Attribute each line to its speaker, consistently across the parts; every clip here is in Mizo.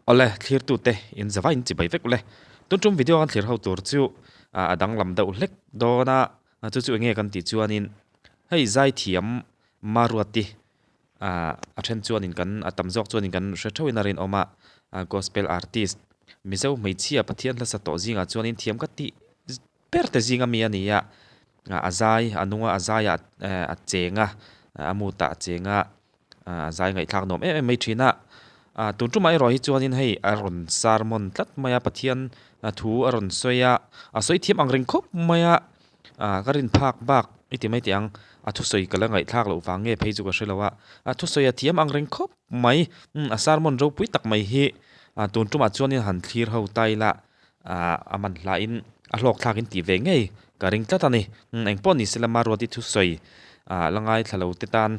Speaker 1: Awle, thlirtute in zava in chibai vek ule. Tun tum video kan thlir ho tur chu a danglam deuh hlek dawn a, chu chu enge kan tih chuanin hei zaithiam Maruati a then chuanin kan a tam zawk chuanin kan hre theuhin a rinawm a, gospel artist Mizo hmeichhia Pathian hlasa tawh zingah chuanin thiam ka tih ber te zinga mi a ni a, a zai a nung a, a zaiah a cheng a, a mutah a cheng a, a zai ngaihthlak nuam em em mai thin a, tun tumah erawh hi chuanin hei a rawn sermon tlat mai a, Pathian thu a rawn sawi a, a sawi thiam ang reng khawp mai a, ka rin phak bak i ti mai teh ang, a thusawi ka la ngaihthlak loh vang nge phei chu ka hre lo a, a thusawi a thiam ang reng khawp mai, a sermon ropui tak mai hi tun tumah chuanin han thlir ho ta ila. Ah a man hlain a hlawk thlakin tih ve ngei ka ring tlat a ni. Engpawh ni sela Maruati thusawi ah la ngaithla lo te tan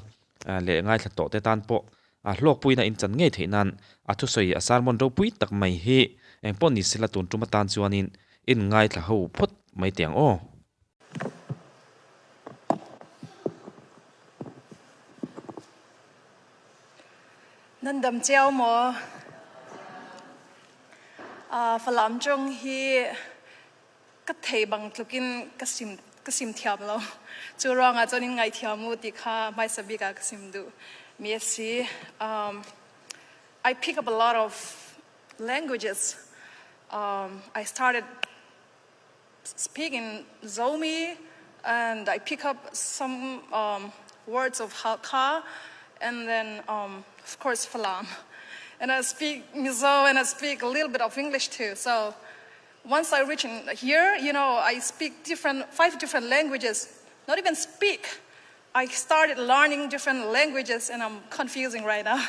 Speaker 1: leh ngaithla tawh te tan pawh a hlawkpuina in chan ngei theih nan a thusawi a sermon ropui tak mai hi engpawh ni sela tun tum atan chuanin in ngaithla ho phawt mai teh ang aw.
Speaker 2: Nan dam chiau maw? Falam ṭawng hi ka thei bang tlukin ka sim ka sim thiam lo. Cu ruangah cun in ngaihthiam u ti kha hmaisa bik ah ka sim duh mi a si. I pick up a lot of languages. I started speaking Zomi and I pick up some words of Halkha and then of course Falam. And I speak Mizo and I speak a little bit of English too. So once I reach in here, you know, I speak different, five different languages. Not even speak. I started learning different languages and I'm confusing right now.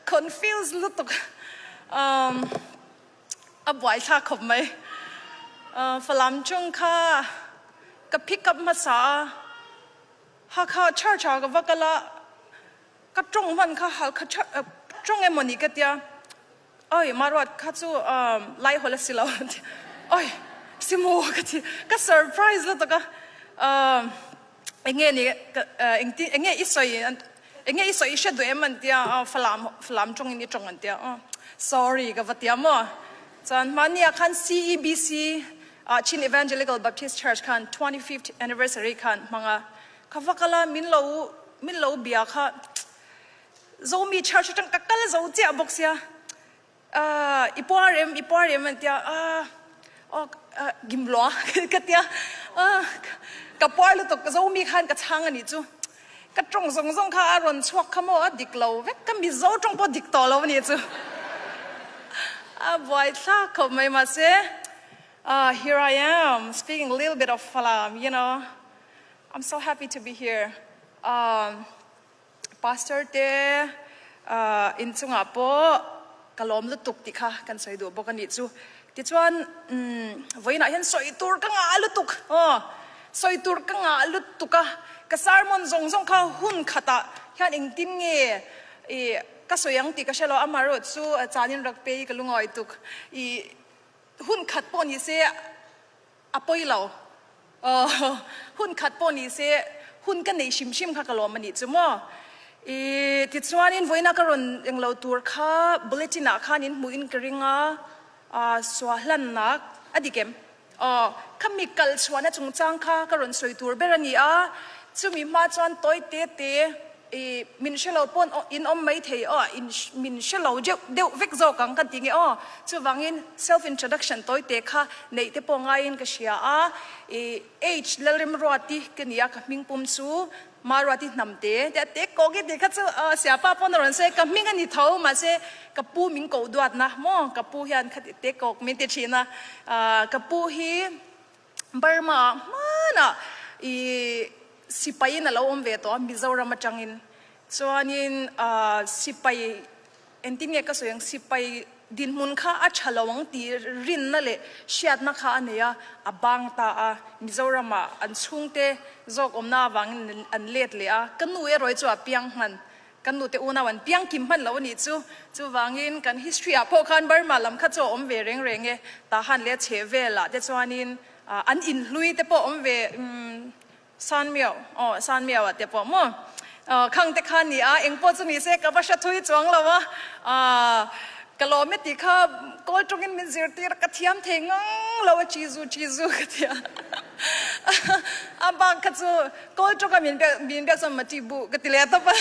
Speaker 2: Confused lutuk. A buaithlak khawp mai. Falam chung kha ka pick up hmasa a, Hakha church ah ka va kal a, ka tawng hman kha Halkha tawng emaw ni ka tia, oi Maruat kha chu lai hawl a si lo oi si maw ka ti, ka surprise lutuk a, enge ni enge i sawi Enge i sawi i hre duh em an tia a, Falam Falam tawngin i tawng an tia a, sorry ka va tia maw. Chuan hmani ah khan CEBC ah Chin Evangelical Baptist Church khan 25th anniversary khan hmang a, ka va kal a, min lo min lo bia kha Zomi church atang ka kal zo chiah bawk sia, I puar em i puar em an tia a, aw gimlua ka tia a, ka puar lutuk ka Zomi khan ka chhang a nih chu, ka tawng zawng zawng kha a rawn chhuak kha maw a dik lo vek, ka Mizo tawng pawh dik tawh lo a nih chu, a buaithlak khawp mai mahse here I am speaking a little bit of Falam you know, I'm so happy to be here. Pastor te inchungah pawh ka lawm lutuk tih kha kan sawi duh bawk a nih chu. Tichuan vawiinah hian sawi tur ka ngah lutuk aw, sawi tur ka ngah lutuk a, ka sermon zawng zawng kha hun khatah hian engtin nge ih ka sawi ang tih ka hre lo, amaherawh chu chanin rak pe hi ka lungawi tuk ih hun khat pawh ni se A pawi lo. Aw, hun khat pawh ni se, hun ka neih hrim hrim kha ka lawm a nih chu maw? I, tichuanin vawiina ka rawn englo tur kha bulletin ah khan in hmuh in ka ring a, ah, suahlannak a dik em? Aw, khami kal chhuahna chungchang kha ka rawn sawi tur ber a ni a, chumi hma chuan tawi te te I min hre lo pawn in awm mai thei aw, in min hre lo deuh deuh vek zawk ang ka ti nge aw. Chuvangin self introduction tawi te kha neih te pawh ngaiin ka hria a, i H Lalrimruati ka ni a, ka hming pum chu Maruati Hnamte te a tek kawk i tih kha chu Siapa pawn a rawn sawi a, ka hming a ni tho mahse ka pu min koh duatna maw, ka pu hian khati tek kawk min ti thin a, ka pu hi Burma ah hmanah i sipai in a lo awm ve tawh a Mizoram atangin chuanin sipai engtin nge ka sawi ang sipai dinhmun kha a tha lo ang tih rinna leh hriatna kha a nei a, a bang ta a Mizoram ah an chhungte zawk awmna avangin an let leh a, ka nu erawh hi chu a piang hman Kan nute unau an piang kim hman lo a nih chu. Chuvangin kan history ah pawh khan Burma lam kha chu a awm ve reng reng e. Tahan leh a chheh velah te chuanin an inhlui te pawh awm ve San Miao aw San Miao ah te pawh maw khang te kha a ni a, eng pawh chu ni se ka va hre thui chuang lo a. Ka lawm. lawm e tih kha kawl tawngin min zirtir a, ka thiam thei ngang lo a chizu chizu ka ti a. A bak kha chu kawl tawnga min biak min biak chuan mati bu ka ti leh tawp a.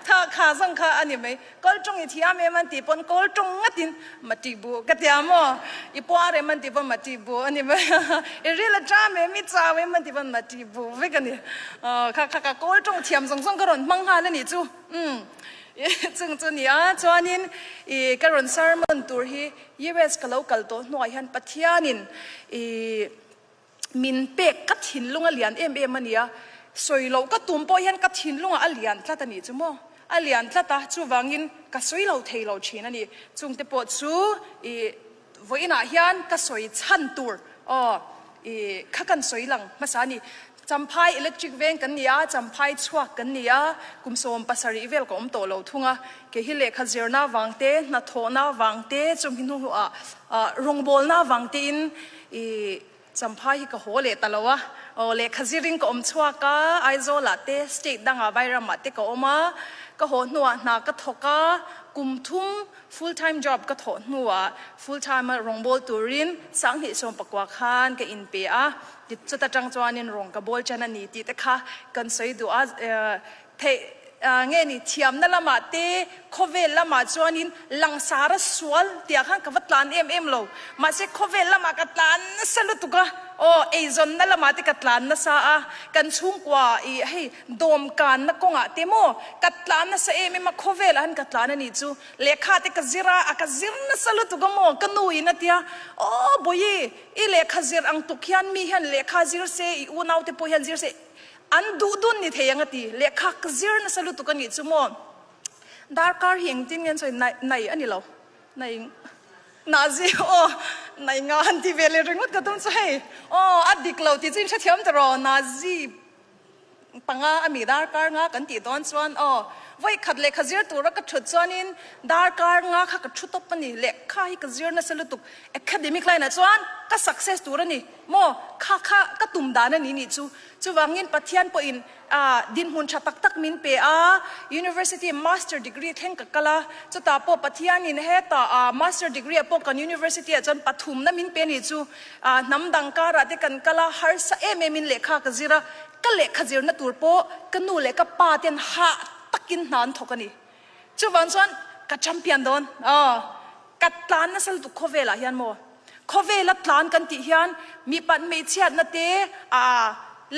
Speaker 2: Tha kha zawng kha a ni mai. Kawl tawng i thiam em an tih pawn kawl tawng ngatin mati bu ka ti a maw? I puar em an tih pawn mati bu a ni mai a. I ril a ṭam em i chau em an tih pawn mati bu vek a ni. Kha kha ka kawl tawng thiam zawng zawng ka rawn hmang nghal a nih chu. Umm chung chu ni a. Chuanin i ka rawn sermon tur hi US ka lo kal tawh hnuah hian Pathianin i min pek ka thinlung a lian em em a nia, sawi loh ka tum pawh hian ka thinlungah a lian tlat a nih chu maw, a lian tlat a, chuvangin ka sawi lo thei lo thin a ni. Chungte pawh chu i vawiinah hian ka sawi chhan tur aw i kha kan sawi lang hmasa a ni. Champhai electric veng kan ni a, Champhai chhuak kan ni a, kum 70 vel ka awm tawh lo thung a, kei hi lehkha zirna vang te, hnathawhna vang te, chumi hnuhnuah rawngbawlna vang tein i Champhai hi ka haw leh ta lo a, aw lehkha zirin ka awm chhuak a, Aizawlah te, state dangah Vairamah te ka awm a, ka haw hnuah hna ka thawk a, kum thum full time job ka thawh hnuah full time a rawngbâwl turin sanghnih 19 khan ka inpe a, chuta tang chuanin rawng ka bawl ṭan a ni tih te kha kan sawi duh a, theih nge ni thiamna lamah te khawvel lamah chuanin langsar a sual tih ah khan ka va tlan em em lo mahse khawvel lamah ka tlan nasa lutuk a aw eizawnna lamah te ka tlan nasa a kan chhungkua ih hei dawmkanna kawngah te maw ka tlan nasa em em a khawvel ah han ka tlan a nih chu lehkha te ka zir a a ka zir nasa lutuk a maw ka nu in a tia aw bawihi i lehkha zir ang tuk hian mi hian lehkha zir se i unau te pawh hian zir se An duh dun ni thei ang a ti. Lehkha ka zir nasa lutuk a nih chu maw? Darkar hi engtin nge an sawi? Nai, nai a ni lo. Nai, Nazi, aw, nai nga han ti ve leh ringawt ka tum chu hei. Aw, a dik lo tih chu in hrethiam ta rawh. Nazi panga a mi darkar nga kan tih dawn chuan aw, vawi khat lehkha zir tura ka thut chuanin darkar nga kha ka thu tawp a ni. Lehkha hi ka zir nasa lutuk. Academic line ah chuan ka success tur a ni maw? Kha kha ka tum dan a ni nih chu. Chuvangin Pathian pawhin dinhmun tha tak tak min pe a, University Master degree thleng ka kal a, chutah pawh Pathianin hetah Master degree ah pawh kan University ah chuan pathumna min pe ni chu hnam dang karah te kan kal a, harsa em em in lehkha ka zir a, ka lehkha zirna tur pawh ka nu leh ka pa ten hah takin hna an thawk a ni. Chuvang chuan ka champion dawn ka tlan nasa lutuk khawvelah hian maw? Khawvela tlan kan tih hian mipat hmeichhiatna te, aa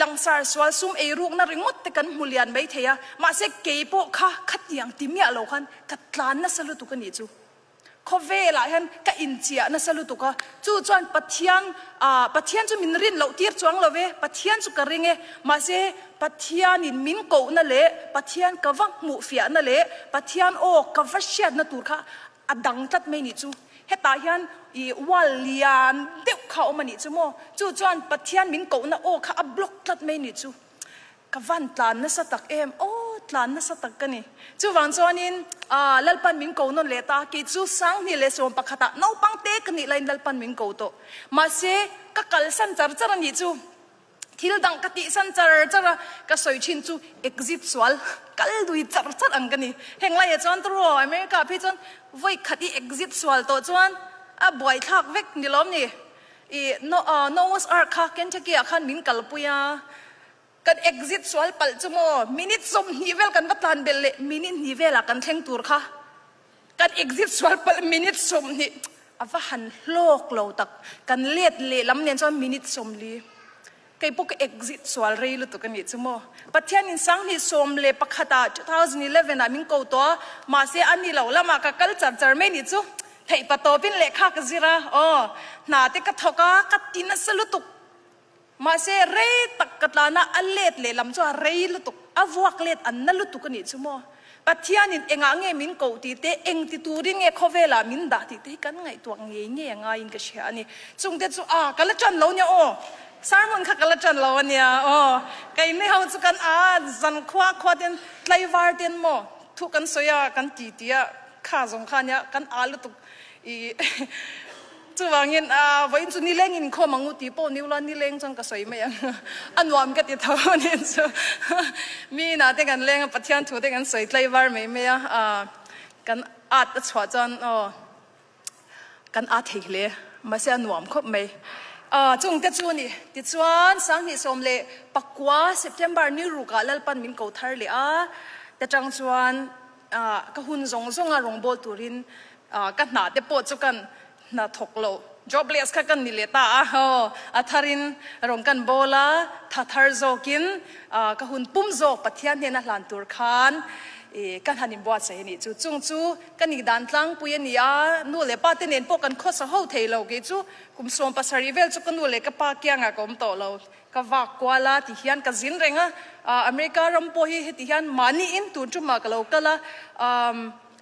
Speaker 2: langsar sual sum eirukna ringawt te kan hmu lian mai thei a, mahse kei pawh kha khatiang ti miah lo khan ka tlan nasa lutuk a nih chu. Khawvelah hian ka inchiah nasa lutuk a, chu chuan Pathian, aa Pathian chu min rin loh tir chuang lo ve, Pathian chu ka ring e, mahse Pathianin min kohna leh Pathian ka va hmuh fiahna leh Pathian aw ka va hriatna tur kha A dang tlat mai nih chu. Hetah hian i wall lian deuh kha a awm a nih chu maw? Chu chuan Pathian min kohna aw kha a block tlat mai nih chu. Ka van tlan nasa tak em? Aw, tlan nasa tak ka ni. Chuvang chuanin ah Lalpan min ko nawn leh ta, kei chu 2011 ah naupang te ka nih laiin Lalpan min ko tawh. Mahse, ka kalsan char char a nih chu. Thil dang ka tihsan char char a, ka sawi thin chu exit sual kal lui char char ang ka ni. Heng laiah chuan tawraw America ah phei chuan vawi khat i exit sual tawh chuan a buaithlak vek ni lawm ni. I Noah's Ark kha Kentucky ah khan min kalpui a, kan exit sual palh chu maw minute 20 vel kan va tlan belh leh minute hnih velah kan thleng tur kha. Kan exit sual palh minute 20 a va han hlawk lo tak. Kan let lehlam nen chuan minute 40. Kei pawh ka exit sual rei lutuk a nih chu maw. Pathian in 2011 ah, 2011 ah min ko tawh a, mahse a ni lo lamah ka kal char char mai nih chu. Theih pa tawpin lehkha ka zir a, aw, hna te ka thawk a, ka ti nasa lutuk. Mahse rei tak ka tlan a, a let lehlam chu a rei lutuk, a vuak let an na lutuk a nih chu maw? Pathianin engah nge min koh tih te, eng ti turin nge khawvelah min dah tih te hi kan ngaihtuah ngei ngei a ngaiin ka hria a ni. Chungte chu a, ka la ṭan lo nia aw, sermon kha ka la ṭan lo a nia aw, keini ho chu kan a, zan khua khua ten tlaivar ten maw thu kan sawi a, kan ti ti a, kha zawng kha nia kan a lutuk i Chuvangin a vawiin chu nileng inkhawm ang u tih pawh ni ula nileng chuan ka sawi mai ang. A nuam ka ti tho a nih chu. Mi inah te kan leng a, Pathian thu te kan sawi tlaivar mai mai a, kan at a chhuah chuan aw. Kan aa thei hle. Mahse a nuam khawp mai. Chung te chu a ni. Tichuan, 2019 September ni rukah Lalpan min ko thar leh a, ta tang chuan ka hun zawng zawnga rawngbâwl turin ka hna te pawh chu kan hna thawk lo, jobless kha kan ni leh ta a, aw, a tharin rawn kan bawl a, tha thar zawkin ka hun pum zawk Pathian hnena hlan tur khan ka han inbuatsaih a nih chu. Chung chu Ka nih dan tlangpui a ni a, nu leh pa te nen pawh kan khawsa ho thei lo. Kei chu kum 17 vel chu ka nu leh ka pa kiangah ka awm tawh lo. Ka vak kual a ti hian ka zin reng a, America ram pawh hi heti hian mahni in tun tumah ka lo kal a,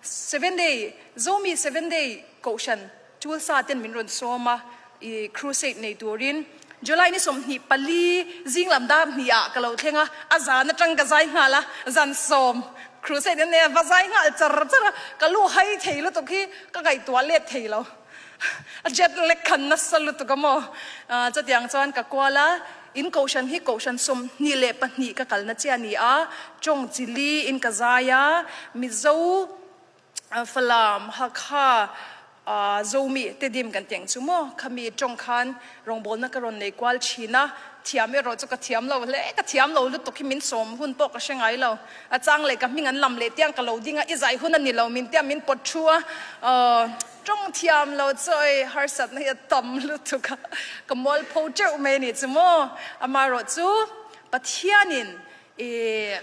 Speaker 2: Seven Day, Zomi Seven Day kohhran Tulsa ten min rawn sawm a, i crusade nei turin July ni 24 zing lam dar hnih ah ka lo thleng a, a zan atang ka zai nghal a, zan sawm crusade an nei a, va zai nghal char char a, ka lu hai thei lutuk hi ka ngaihtuah let thei lo, a jet lag khan nasa lutuk a maw, chutiang chuan ka kual a, in kohhran hi kohhran 22 ka kalna chiah a ni a, tawng chi li in ka zai a, Mizo. Falam, Hakha, Zomi Tedim kan tih ang chu maw? Khami tawng khan rawngbawlna ka rawn nei kual thin a, thiam erawh chu ka thiam lo hle, ka thiam lo lutuk hi min sawm hun pawh ka hre ngai lo. A chang leh ka hming an lam leh tiang ka lo ding a, i zai hun a ni lo min tia min pawt thu a, tawng thiam lo chu ei harsatna hi a tam lutuk a, ka mualpho teuh mai a nih chu maw? Amaherawhchu Pathianin i.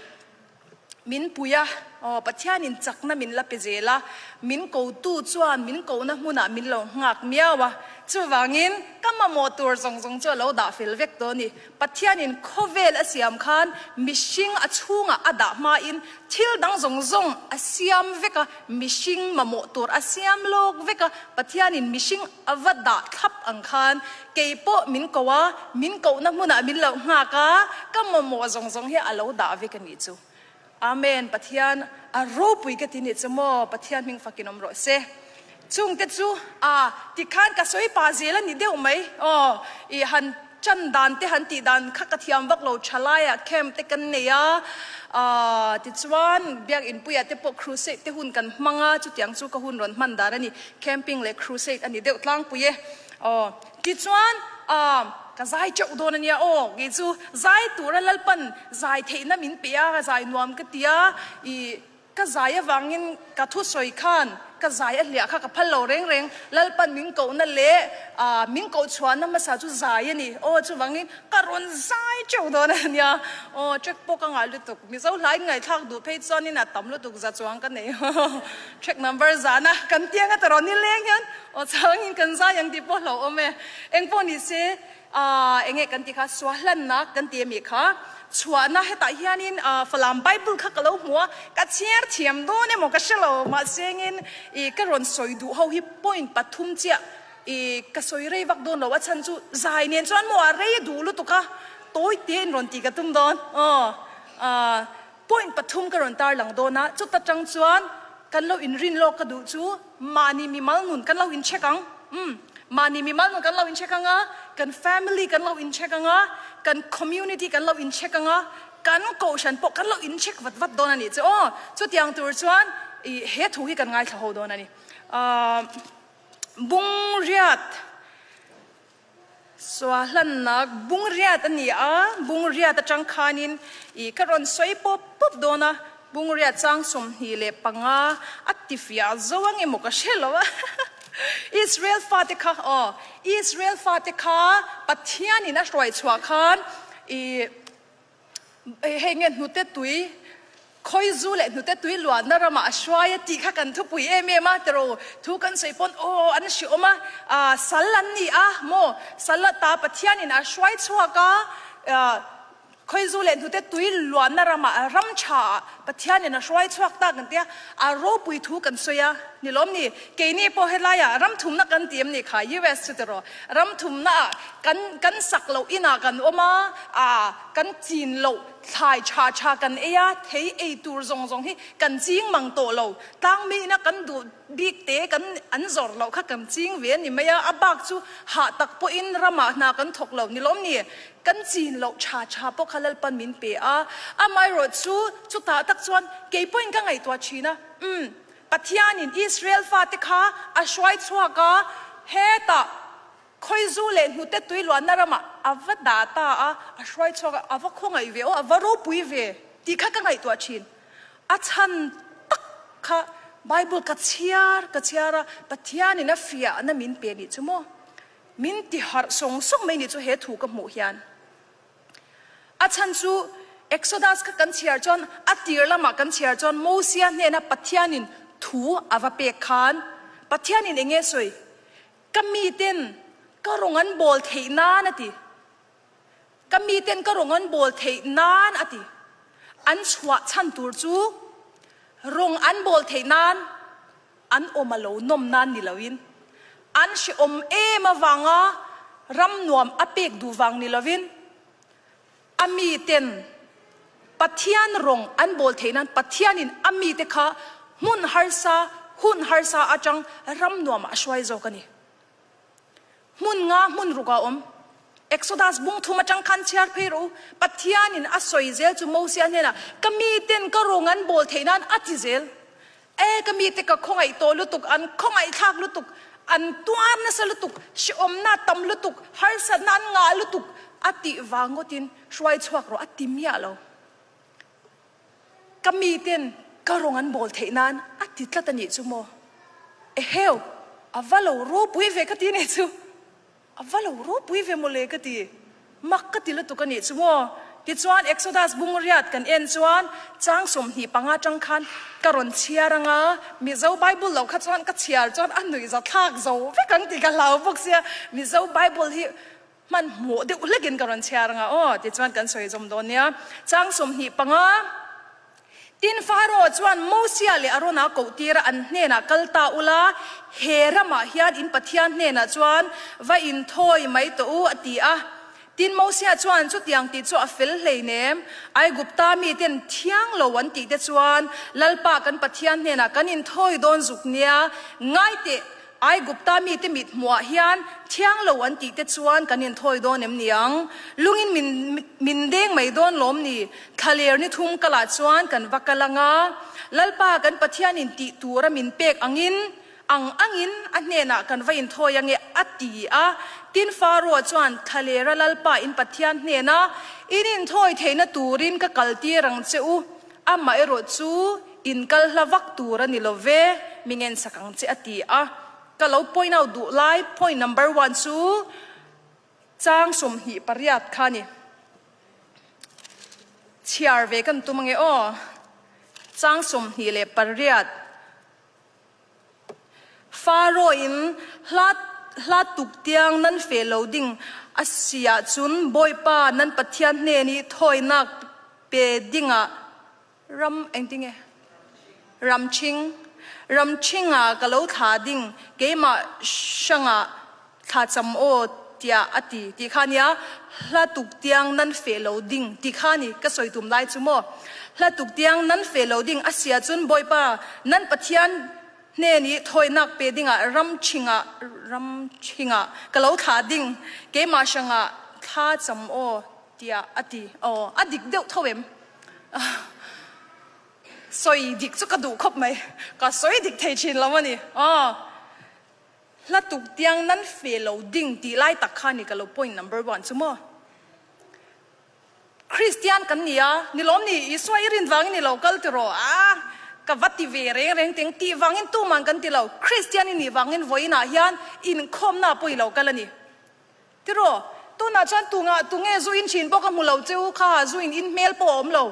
Speaker 2: Min pui a, aw, Pathianin chakna min la pe zel a, min kotu chuan min kohna hmunah min lo nghak miau a, chuvangin ka mamawh tur zawng zawng chu a lo dah fel vek tawh a ni. Pathianin khawvel a siam khan mihring a chhungah a dah hmain thil dang zawng zawng a siam vek a, mihring mamawh tur a siam lawk vek a, Pathianin mihring a va dah thlap ang khan kei pawh min ko a, min kohna hmunah min lo nghak a, ka mamawh zawng zawng hi a lo dah vek a nih chu. Amen, Pathian a ropui ka ti nih chu maw, Pathian hming fakin awm rawh se. Chungte chu a tikhan ka sawi pah zel a ni deuh mai aw, i han chan dan te han tih dan kha ka thiam vak lo tha laiah camp te kan nei a, aah tichuan biakinpuiah te pawh crusade te hun kan hmang a, chutiang chu ka hun rawn hman dan a ni, camping leh crusade a ni deuh tlangpui e aw, tichuan aah ka zai teuh dawn a nia aw, kei chu zai tura Lalpan zai theihna min pe a, zai nuam ka ti a, ih. Ka zai avangin ka thusawi khan ka zai a hliah kha ka phal lo reng reng. Lalpan min kohna leh min koh chhuahna hmasa chu zai a ni. Aw chuvangin ka rawn zai teuh dawn a nia. Aw track pawh ka ngah lutuk. Mizo hlain ngaihthlak duh phei chuanin a tam lutuk za chuang ka nei. Track number zana kan tiang a tarawn nileng hian aw changin kan zai ang tih pawh hlauhawm e. Engpawh ni se Aa enge kan tih kha suahlanna kan ti ami kha chhuahna hetah hianin Falam Bible kha ka lo hmu a, ka chhiar thiam dawn emaw ka hre lo mahsengin ih ka rawn sawi duh ho hi point pathum chiah ih ka sawi rei vak dawn lo a chhan chu zai nen chuan maw a rei duh lutuk a tawi te in rawn tih ka tum dawn aw aa point pathum ka rawn tar lang dawn a chuta tang chuan kan lo inrin lawk ka duh chu Mahni mimal nun kan lo incheck ang. Umm. Mahni mimal nun kan lo incheck ang a, kan family kan lo incheck ang a, kan community kan lo incheck ang a, kan kohhran pawh kan lo incheck vat vat dawn a nih chu aw. Chutiang tur chuan ih he thu hi kan ngaithla ho dawn a ni. Ahh Bungriat. Suahlannak bungriat a ni a, bungriat atang khanin ih ka rawn sawi pawp pawp dawn a, bungriat chang 25 a ti fiah zo ang emaw ka hre lo a, Israel fate kha aw, Israel fate kha Pathianin a hruai chhuah khan ih Hei nge hnute tui, khawi zu leh hnute tui luahna ramah a hruai a tih kha kan thupui em em a, tiraw thu kan sawi pawn aw an hriawm a, ah sal an ni a maw, sal a ta Pathianin a hruai chhuak a, ah khawi zu leh hnute tui luahna ramah ram tha ah Pathianin a hruai chhuak ta kan tia, a ropui thu kan sawi a ni lawm ni, keini pawh helaiah ram thumna kan ti em ni kha US chu tiraw ram thumna ah kan kan sak loh inah kan awm a, ah. Kan chin loh, thlai tha tha kan ei a, thei ei tur zawng zawng hi kan ching mang tawh lo. Tlangmiina kan duh bik te kan an zawrh loh kha kan ching ve a ni mai a, a bak chu hah tak pawhin ramah hna kan thawk lo ni lawm ni? Kan chin loh tha tha pawh kha Lalpan min pe a, amaherawh chu chutah tak chuan kei pawhin ka ngaihtuah thin a, umm Pathianin Israel fate kha a hruai chhuak a, Hetah Khawizu leh hnute tui luanna ramah a va dah ta a, a hruai chhuak a, a va khawngaih ve aw, a va ropui ve tih kha ka ngaihtuah thin. A chhan tak kha Bible ka chhiar ka chhiar a, Pathianin a fiahna min pe nih chu maw? Min ti harh sawng sawng mai nih chu he thu ka hmuh hian. A chhan chu Exodus kha kan chhiar chuan a tir lamah kan chhiar chuan Mosia hnena Pathianin thu a va pek khan Pathianin eng nge sawi? Ka miten ka rawng an bawl theih nan a ti. Ka miten ka rawng an bawl theih nan a ti. An chhuah chhan tur chu rawng an bawl theih nan an awm a lo nawm nan ni loin an hrehawm em avanga ram nuam a pek duh vang ni loin A miten Pathian rawng an bawl theih nan Pathianin a mite kha hmun harsa, hun harsa atang ram nuamah a hruai zawk a ni. Hmun nga hmun ruk a awm. Exodus bung thum atang khan chhiar phei rawh u. Pathianin a sawi zel chu Mosia hnenah, Ka miten ka rawng an bawl theih nan a ti zel. E, ka mite ka khawngaih tawh lutuk, an khawngaihthlak lutuk, an tuar nasa lutuk, hrehawmna tam lutuk, harsatna an ngah lutuk a tih vang ngawtin hruai chhuak rawh a ti miah lo. Ka miten ka rawng an bawl theih nan a ti tlat a nih chu maw? Eheu, a va lo ropui ve ka ti nih chu. A va lo ropui ve mawle ka ti. Mak ka ti lutuk a nih chu maw? Tichuan Exodus bung riat kan en chuan chang 25 tang khan ka rawn chhiar ang a, Mizo Bible lo kha chuan ka chhiar chuan a nuihza thlak zo vek ang tih ka hlau bawk sia, Mizo Bible hi hmanhmawh deuh hlekin ka rawn chhiar ang a aw, tichuan kan sawi zawm dawn nia. Chang 25. Tin, Pharaoh chuan Mosia leh Arona koh tir a, an hnenah kal ta ula, he ramah hian in Pathian hnenah chuan va inthawi mai tawh u, a ti a. Tin, Mosia chuan chutiang tih chu a fel hleinem, Aigupta miten thiang lo an tih te chuan Lalpa kan Pathian hnenah kan inthawi dawn zuk nia, ngai teh, Aigupta mite mit hmuhah hian thiang lo an tih te chuan kan inthawi dawn em ni ang? Lungin min min deng mai dawn lawm ni? Thlaler ni thum kalah chuan kan va kal ang a, Lalpa kan Pathianin tih tura min pek angin ang angin a hnenah kan va inthawi ange a ti a. Tin, Faroa chuan Thlalera Lalpa in Pathian hnena in inthawi theihna turin ka kaltir ang che u, Amaherawh chu in kal hla vak tur a ni lo ve, mi ngensak ang che a ti a. Ka lo point out duh lai point number one chu chang 28 kha a ni. Chhiar ve kan tum ange aw. Chang 28. Faro in hla hla tuk tiang nan feh lo ding a si ahcun Bawipa nan Pathian hnen i thawinak pe dingah ram engtinge ramṭhing ramṭhing ah ka lo thla ding keimah hrangah thlacam aw tiah a ti ti kha nia hla tuk tiang nan feh lo ding ti kha ni ka sawi tum lai chu maw hla tuk tiang nan feh lo ding a si ahcun Bawipa nan Pathian hnen i thawinak pe dingah ram ṭhing ah ram ṭhing ah ka lo thlah ding keimah hrangah thla cam aw tiah a ti aw a dik deuh tho em sawi dik chu ka duh khawp mai ka sawi dik thei ṭhin lo a ni aw. Hla tuk tiang nan fe lo ding tih lai tak kha ni ka lo point number one chu maw. Kristian kan ni a, ni lawm ni, Isua i rin vangin i lo kal ti rawh a, ka va ti ve reng reng teng tih vangin tuman kan ti lo, Kristian i nih vangin vawiinah hian inkhawmna pawh i lo kal a ni. Ti rawh, tunah chuan tungah tunge zu in thin pawh ka hmu lo che u kha, zu in in hmel pawh a awm lo,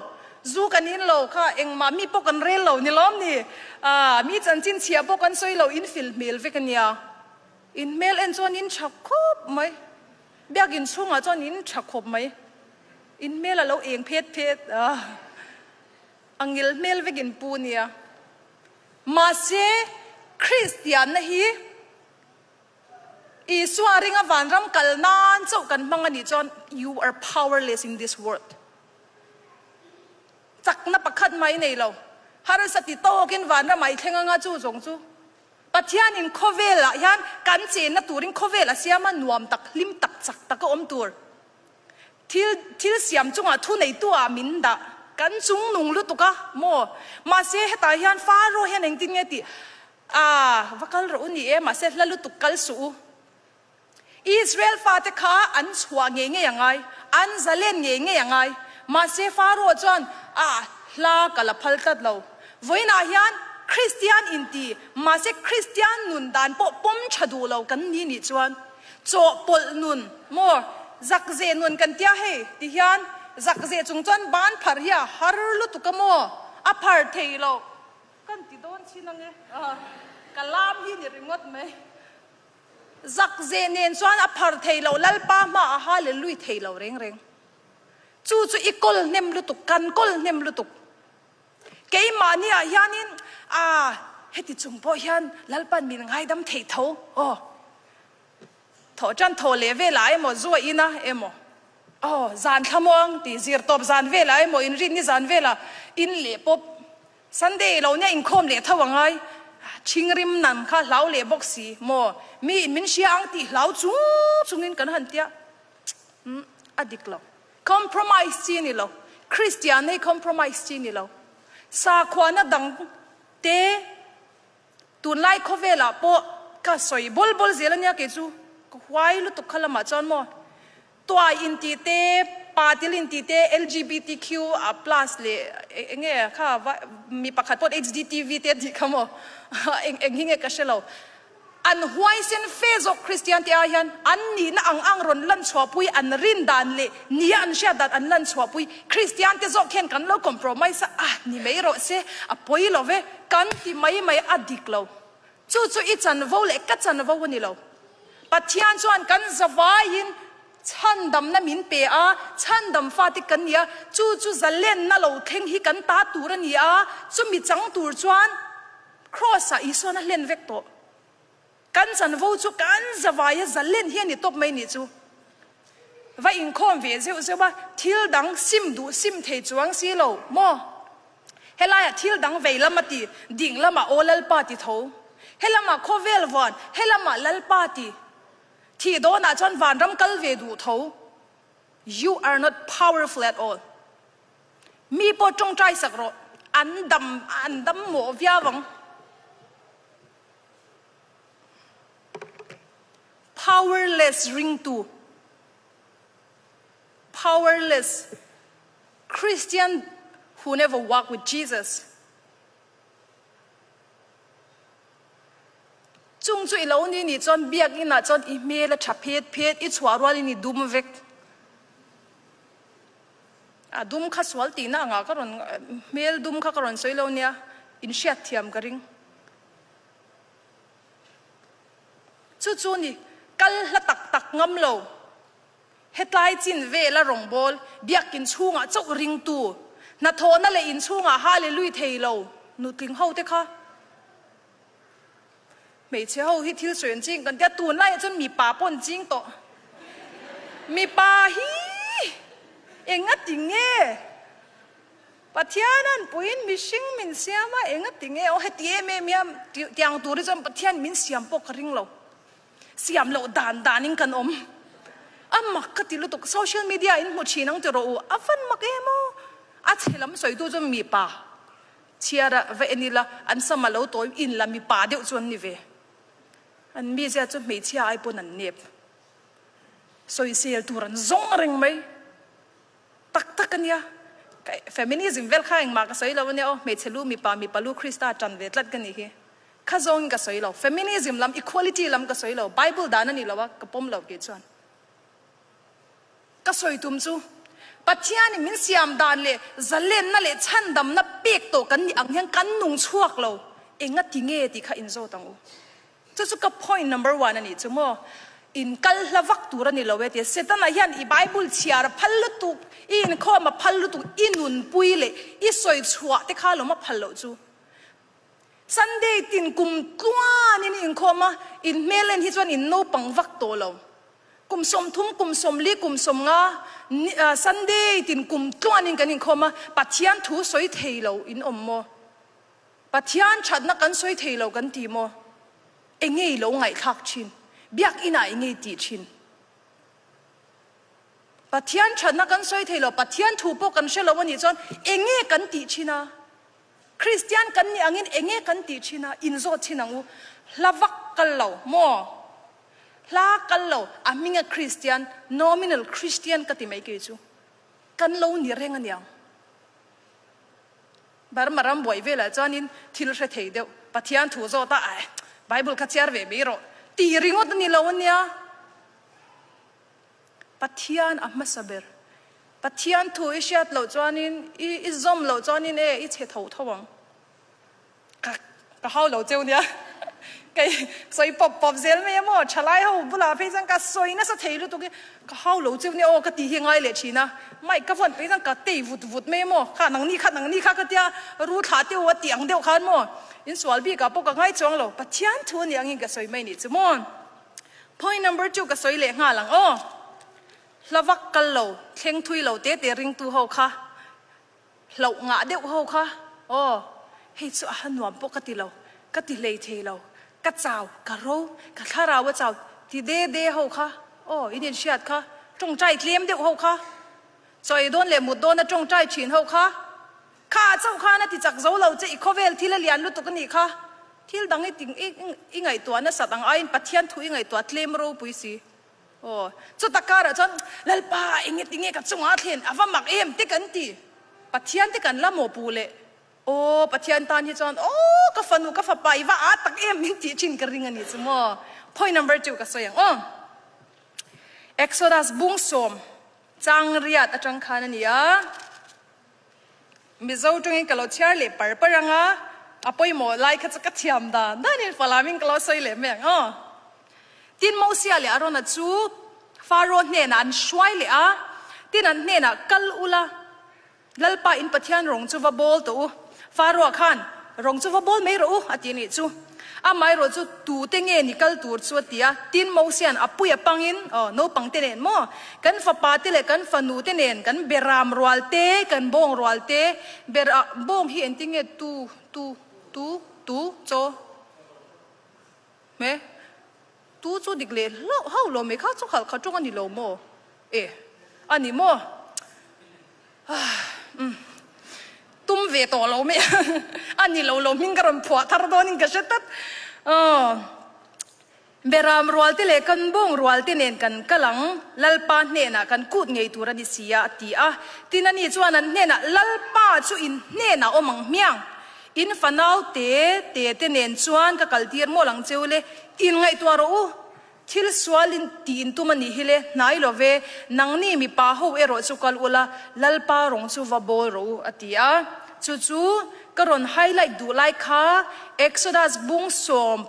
Speaker 2: zu kan in lo kha, engmah mi pawh kan rel lo ni lawm ni, ah mi chanchin chhia pawh kan sawi lo, in fil hmel vek a nia, in hmel en chuan in tha khawp mai, biakin chhungah chuan in tha khawp mai, in hmel a lo eng phet phet ah a ngil hmel vek in pu nia, mahse Kristianna hi. Isua ringa vanram kal nan chauh kan hmang a nih chuan you are powerless in this world. Chakna pakhat mai nei lo. Harsa ti tawkin vanram ah i thleng anga chu zawng chu Pathianin khawvelah hian kan chenna turin khawvel a siam a, nuam tak, hlim tak, chak taka awm tur. Thil thil siam chungah thu neitu ah min dah. Kan chung nung lutuk a maw? Mahse hetah hian Faro hian engtin nge tih? A, va kal rawh u ni e, mahse hla lutuk kal suh u. Israel fate kha an chhuah ngei ngei a ngai, an zalen ngei ngei a ngai. Mahse Pharaoh chuan, A, hla ka la phal tlat lo. Vawiinah hian Kristian inti, mahse Kristian nun dan pawh pawm tha duh lo kan ni nih chuan chawhpawlh nun maw, zakzeh nun kan tia hei ti hian zakzeh chung chuan ban phar hi a har lutuk a maw, a phar thei lo kan ti dawn chin ange, ka lam hi ni ringawt mai. Zakzeh nen chuan a phar thei lo, Lalpa hmaah a hallelui thei lo reng reng. Chu chu i kawl hnem lutuk, kan kawl hnem lutuk. Keimahniah hianin a heti chung pawh hian Lalpan min ngaidam theih tho aw. Thawh tan thawh leh velah emaw zu a in a emaw aw zan thlamuang tih zir tawp zan velah emaw inrinni zan velah in leh pawp Sunday lo nia inkhawm leh tho angai Thingrim nam kha hlau leh bawk si maw mi in min hria ang tih hlau chung chungin kan han tia umm a dik lo. Compromise chi ni lo. Kristian hi compromise chi ni lo. Sakhuana dang te tunlai khawvelah pawh ka sawi bawl bawl zel ania kei chu ka huai lutuk kha lamah chuan maw tuai intih te patil intih te LGBTQ plus leh eng nge kha mi pakhat pawh HDTV te a tih kha maw eng eng hi nge ka hre lo. An huaisen fe zawk Kristian te ai hian an nihna ang ang rawn lan chhuahpui, an rin dan leh nia an hriat dan an lan chhuahpui. Kristian te zawk hian kan lo compromise a, ah ni mai rawh se, a pawi lo ve, kan ti mai mai a dik lo. Chu chu i chanvo leh ka chanvo a ni lo. Pathian chuan kan zavaiin chhandamna min pe a, chhandam fate kan ni a, chu chu zalenna lo thleng hi kan ta tur a ni a, chumi chang tur chuan Kraws-ah Isuan a hlen vek tawh. Kan chanvo chu kan zavaia zalen hi a ni tawp mai nih chu. Va inkhawm ve zeuh zeuh a, thil dang sim duh sim thei chuang si lo maw? Helaiah thil dang vei lam a ti, ding lamah aw Lalpa ti tho. Helamah khawvel vuan, helamah Lalpa ti. Thih dawnah chuan vanram kal ve duh tho. You are not powerful at all. Mi pawh tawngtai sak rawh, an dam an dam mawh viau ang. Powerless ringtu, powerless Christian who never walk with Jesus. Chung chu i lo ni nih chuan biakinn ah chuan i hmel a tha phet phet, i chhuah rualin i dum vek. A dum kha sual tihna angah ka rawn hmel dum kha ka rawn sawi lo nia, in hriat thiam ka ring. Chu chu ni, kal hla tak tak ngam lo, hetlai chin vela rawngbâwl, biakin chhungah chauh ringtu, hnathawhna leh inchhungah hallelui thei lo nutling ho te kha. Hmeichhe ho hi thil sawi an ching kan tia, tunlaiah chuan mipa pawh an ching tawh. Mipa hi enga ti nge? Pathian an puiin mihring min siam a, enga ti nge aw heti em em hian tiang tur hi chuan Pathian min siam pawh ka ring lo. Siam loh dan danin kan awm. A mak ka ti lutuk, social media in hmu thin ang ti rawh u, a van mak em aw. A chhe lam sawitu chuan mipa. Chhiar a va en ila, an sam a lo tawi in la mipa deuh chu an ni ve. An mizia chu hmeichhia ai pawn an nep. Sawisel tur an zawng reng mai. Tak tak a nia. Feminism vel kha engmah ka sawi lo a nia aw, hmeichhe lu mipa, mipa lu Krista tan ve tlat ka nih hi. Kha zawngin ka sawi lo. Feminism lam, equality lam ka sawi lo. Bible dan a ni lo a, ka pawm lo kei chuan. Ka sawi tum chu, Pathianin min siam dan leh zalenna leh chhandamna pek tawh kan nih ang hian kan nung chhuak lo, enga ti nge tih kha inzawt ang u. Chu chu ka point number one a nih chu maw. In kal hla vak tur a ni lo e tia Setana hian i Bible chhiar a phal lutuk, i inkhawm a phal lutuk, i nunpui leh i sawi chhuah te kha lawm a phal loh chu. Sunday tin kum tluanin i inkhawm a, in hmel en hi chuan in naupang vak tawh lo. Kum 30, kum 40, kum 50, Sunday tin kum tluanin kan inkhawm a, Pathian thu sawi thei lo in awm maw? Pathian thatna kan sawi thei lo kan ti maw? Enge i lo ngaihthlak thin? Biakinah enge i tih thin? Pathian thatna kan sawi thei lo, Pathian thu pawh kan hre lo a nih chuan enge kan tih thin a? Kristian kan nih angin enge kan tih thin a, inzawt thin ang u. Hla vak kal lo maw? Hla kal lo, a hminga Kristian, nominal Christian ka ti mai kei chu. Kan lo ni reng aniang. Burma ram buai velah chuanin thil hre thei deuh, Pathian thu zawt a, aih, Bible kha chhiar ve mai rawh tih ringawt a ni lo ania. Pathian a hmasa ber. Pathian thu i hriat loh chuanin, i i zawm loh chuanin e, i chhe tho tho ang. Ka ka hau lo cheu nia. Kei sawi pawp pawp zel mai a maw? Thalai ho bulah phei chuan ka sawi nasa thei lutuk hi ka hau lo cheu nia aw ka tih hi ngai leh thin a. Mic ka vawn phei chuan ka tei vut vut mai a maw? Kha nangni kha nangni kha ka tia ru thlah teu a tih ang deuh khan maw? Insual bikah pawh ka ngai chuang lo. Pathian thu a nih angin ka sawi mai nih chu maw? Point number chu ka sawi leh nghal ang aw. Hla vak kal lo, thleng thui lo te te ringtu ho kha, hlauh ngah deuh ho kha aw, hei chu a ha nuam pawh ka ti lo, ka ti hlei thei lo, ka chau, ka ro, ka thlarau a chau ti de de ho kha aw, in inhriat kha, tawngtai tlem deuh ho kha, chaw ei dawn leh mut dawna tawngtai thin ho kha, Kha chauh khan a ti chak zo lo che, i khawvel thil a lian lutuk a nih kha. Thil dang i ti i ngaihtuah nasat ang aiin Pathian thu i ngaihtuah tlem ropui si. Aw, chuta karah chuan Lalpa enge tinge ka chungah a thlen a va mak em te kan ti. Pathian te kan la maw pu le. Aw, Pathian tan hi chuan aw ka fanu ka fapa i va aa tak em min tih thin ka ring a ni chu maw. Point number chu ka sawi ang aw. Exodus bung sawm chang riat atang khan a ni a. Mizo tawngin ka lo chhiar leh par par ang a, a pawimawh lai kha chu ka thiam dan danin Falamin ka lo sawi leh mai ang aw. Tin, Mosia leh Arona chu Faro hnenah an hruai leh a, tin an hnenah, Kal ula, Lalpa in Pathian rawng chu va bawl tawh u. Faro-ah khan, Rawng chu va bawl mai rawh u, a ti a nih chu. Amaherawh chu tute nge ni kal tur chu a ti a, tin Mosia'n a pui a pangin, aw, naupang te nen maw, kan fapa te leh kan fanu te nen, kan beram rual te, kan bawng rual te, ber ah bawng hi engtin nge tu, tu, tu, tu, chaw, hme, tu chu dik leh hlauh hauh lo mai kha chu khalh kha tawng a ni lo maw? E, a ni maw? Umm tum ve tawh lo mai a ni lo lo hming ka rawn phuah thar dawn in ka hre tlat aw Beram rual te leh kan bawng rual te nen kan kal ang Lalpa hnenah kan kut ngei tur a ni si a a ti a tin ani chuan an hnenah Lalpa chu in hnenah awm ang hmiang in fanau te te te nen chuan ka kal tir mawlh ang cheu le in ngaihtuah rawh u Thil sualin tiin tum a nih hi le, hnai lo ve, nangni mipa ho erawh chu kal ula, Lalpa rawng chu va bawl rawh u, a ti a. Chu chu ka rawn highlight duh lai kha Exodus bung 11,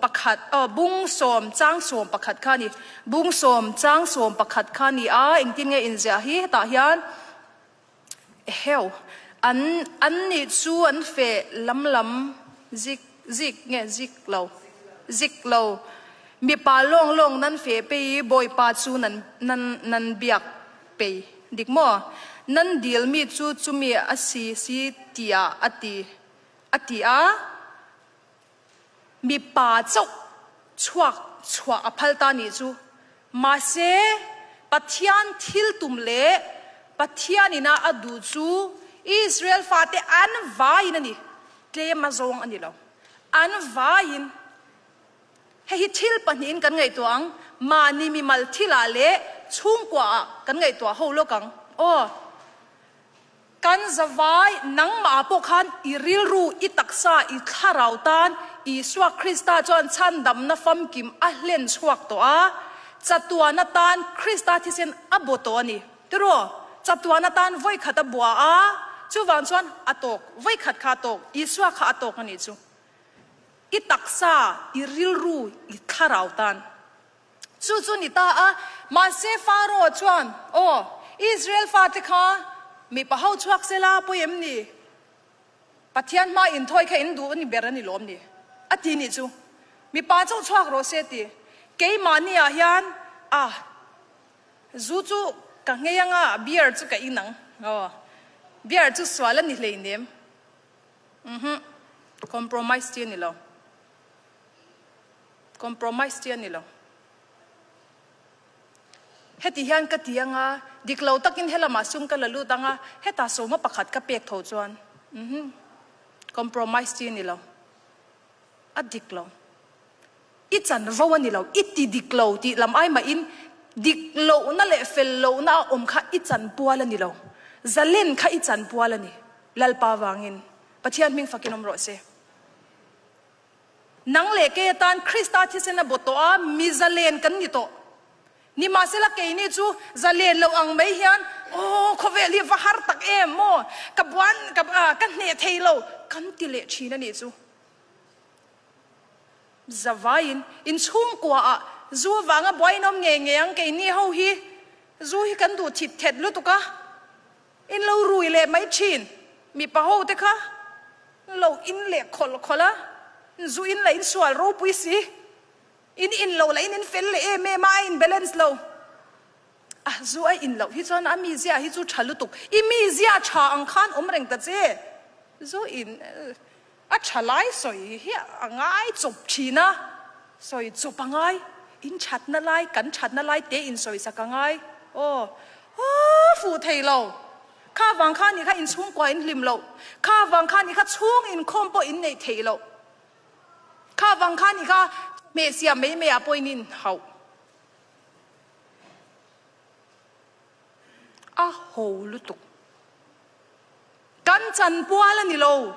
Speaker 2: aw, bung sawm chang 11 kha a ni. Bung sawm chang 11 kha a ni a, engtin nge inziah hi hetah hian eheu, an, an nih chu an feh lam lam zik, zik nge zik lo, zik lo, mipa lawng lawng nan feh pei i Bawipa chu nan, nan, nan biak pei, dik maw? Nan dil mi chu chumi a si si tiah a ti, a ti a. Mipa chauh chhuak chhuah a phal ta nih chu. Mahse, Pathian thil tum leh Pathian ina a duh chu Israel fate an vaiin a ni, tlem a zawng a ni lo. An vaiin. Hei hi thil pahnihin kan ngaihtuah ang, mahni mimal thilah leh chhungkuaah kan ngaihtuah ho lawk ang. Aw. Kan zavai, nangmah pawh khan i rilru, i taksa, i thlarau tan Isua Krista chuan chhandamna famkim a hlen chhuak tawh a, chatuan atan Krista thisen a baw tawh a ni. Tiraw? Chatuan atan vawikhat a bua a, chuvang chuan a tawk, vawikhat kha a tawk, Isua kha a tawk a nih chu. I taksa, i rilru, i thlarau tan. Chu chu ni ta a, mahse Pharaoh chuan, Aw, Israel fate kha mipa ho chhuak sela pawi em ni? Pathian hma inthawi kha in duh a ni ber a ni lawm ni? A ti nih chu. Mipa chauh chhuak rawh se ti. Keimahniah hian, Ah, zu chu ka nghei anga, beer chu ka in ang. Aw, beer chu sual a ni hleinem. Uhhuh, compromise chi a ni lo. Compromise chi a ni lo. Heti hian ka ti anga, dik lo takin helamah sum ka la lut anga, hetah sawma pakhat ka pek tho chuan, uhmm, Compromise chi a ni lo. A dik lo. I chanvo a ni lo. I ti dik lo tih lam ai mahin dik lohna leh fel lohna a awm kha i chanpual a ni lo. Zalen kha i chanpual a ni. Lalpa vangin Pathian hming fakin awm rawh se. Nang leh kei atan Krista thisen a baw tawh a, mi zalen kan ni tawh. Nimahsela keini chu zalen lo ang mai hian, Aw, khawvel hi va har tak em maw? Ka buan, ka, ka hneh thei lo, kan ti leh thin a nih chu. Zavaiin inchhungkuaah zu vanga buai in awm ngei ngei ang keini ho hi zu hi kan duh thit thet lutuk a, in lo rui leh mai thin. Mipa ho te kha lo in leh khawlh khawlh a, zu in lah in sual ropui si. In in lo lah in in fel leh em em a, a in balance lo. A zu a in loh hi chuan a mizia hi chu tha lutuk. I mizia tha ang khan awm reng ta che. Zu in a tha lai sawi hi a ngai chawp thin a, sawi chawp a ngai. In thatna lai, kan thatna lai te in sawi sak a ngai. Aw, aw fuh thei lo. Kha vang khan i kha inchhungkua in hlim loh. Kha vang khan i kha chhung inkhawm pawh in neih theih loh. Kha vang khan i kha hmeh siam mai mai ah pawh in inhauh a ho lutuk. Kan chanpual a ni lo.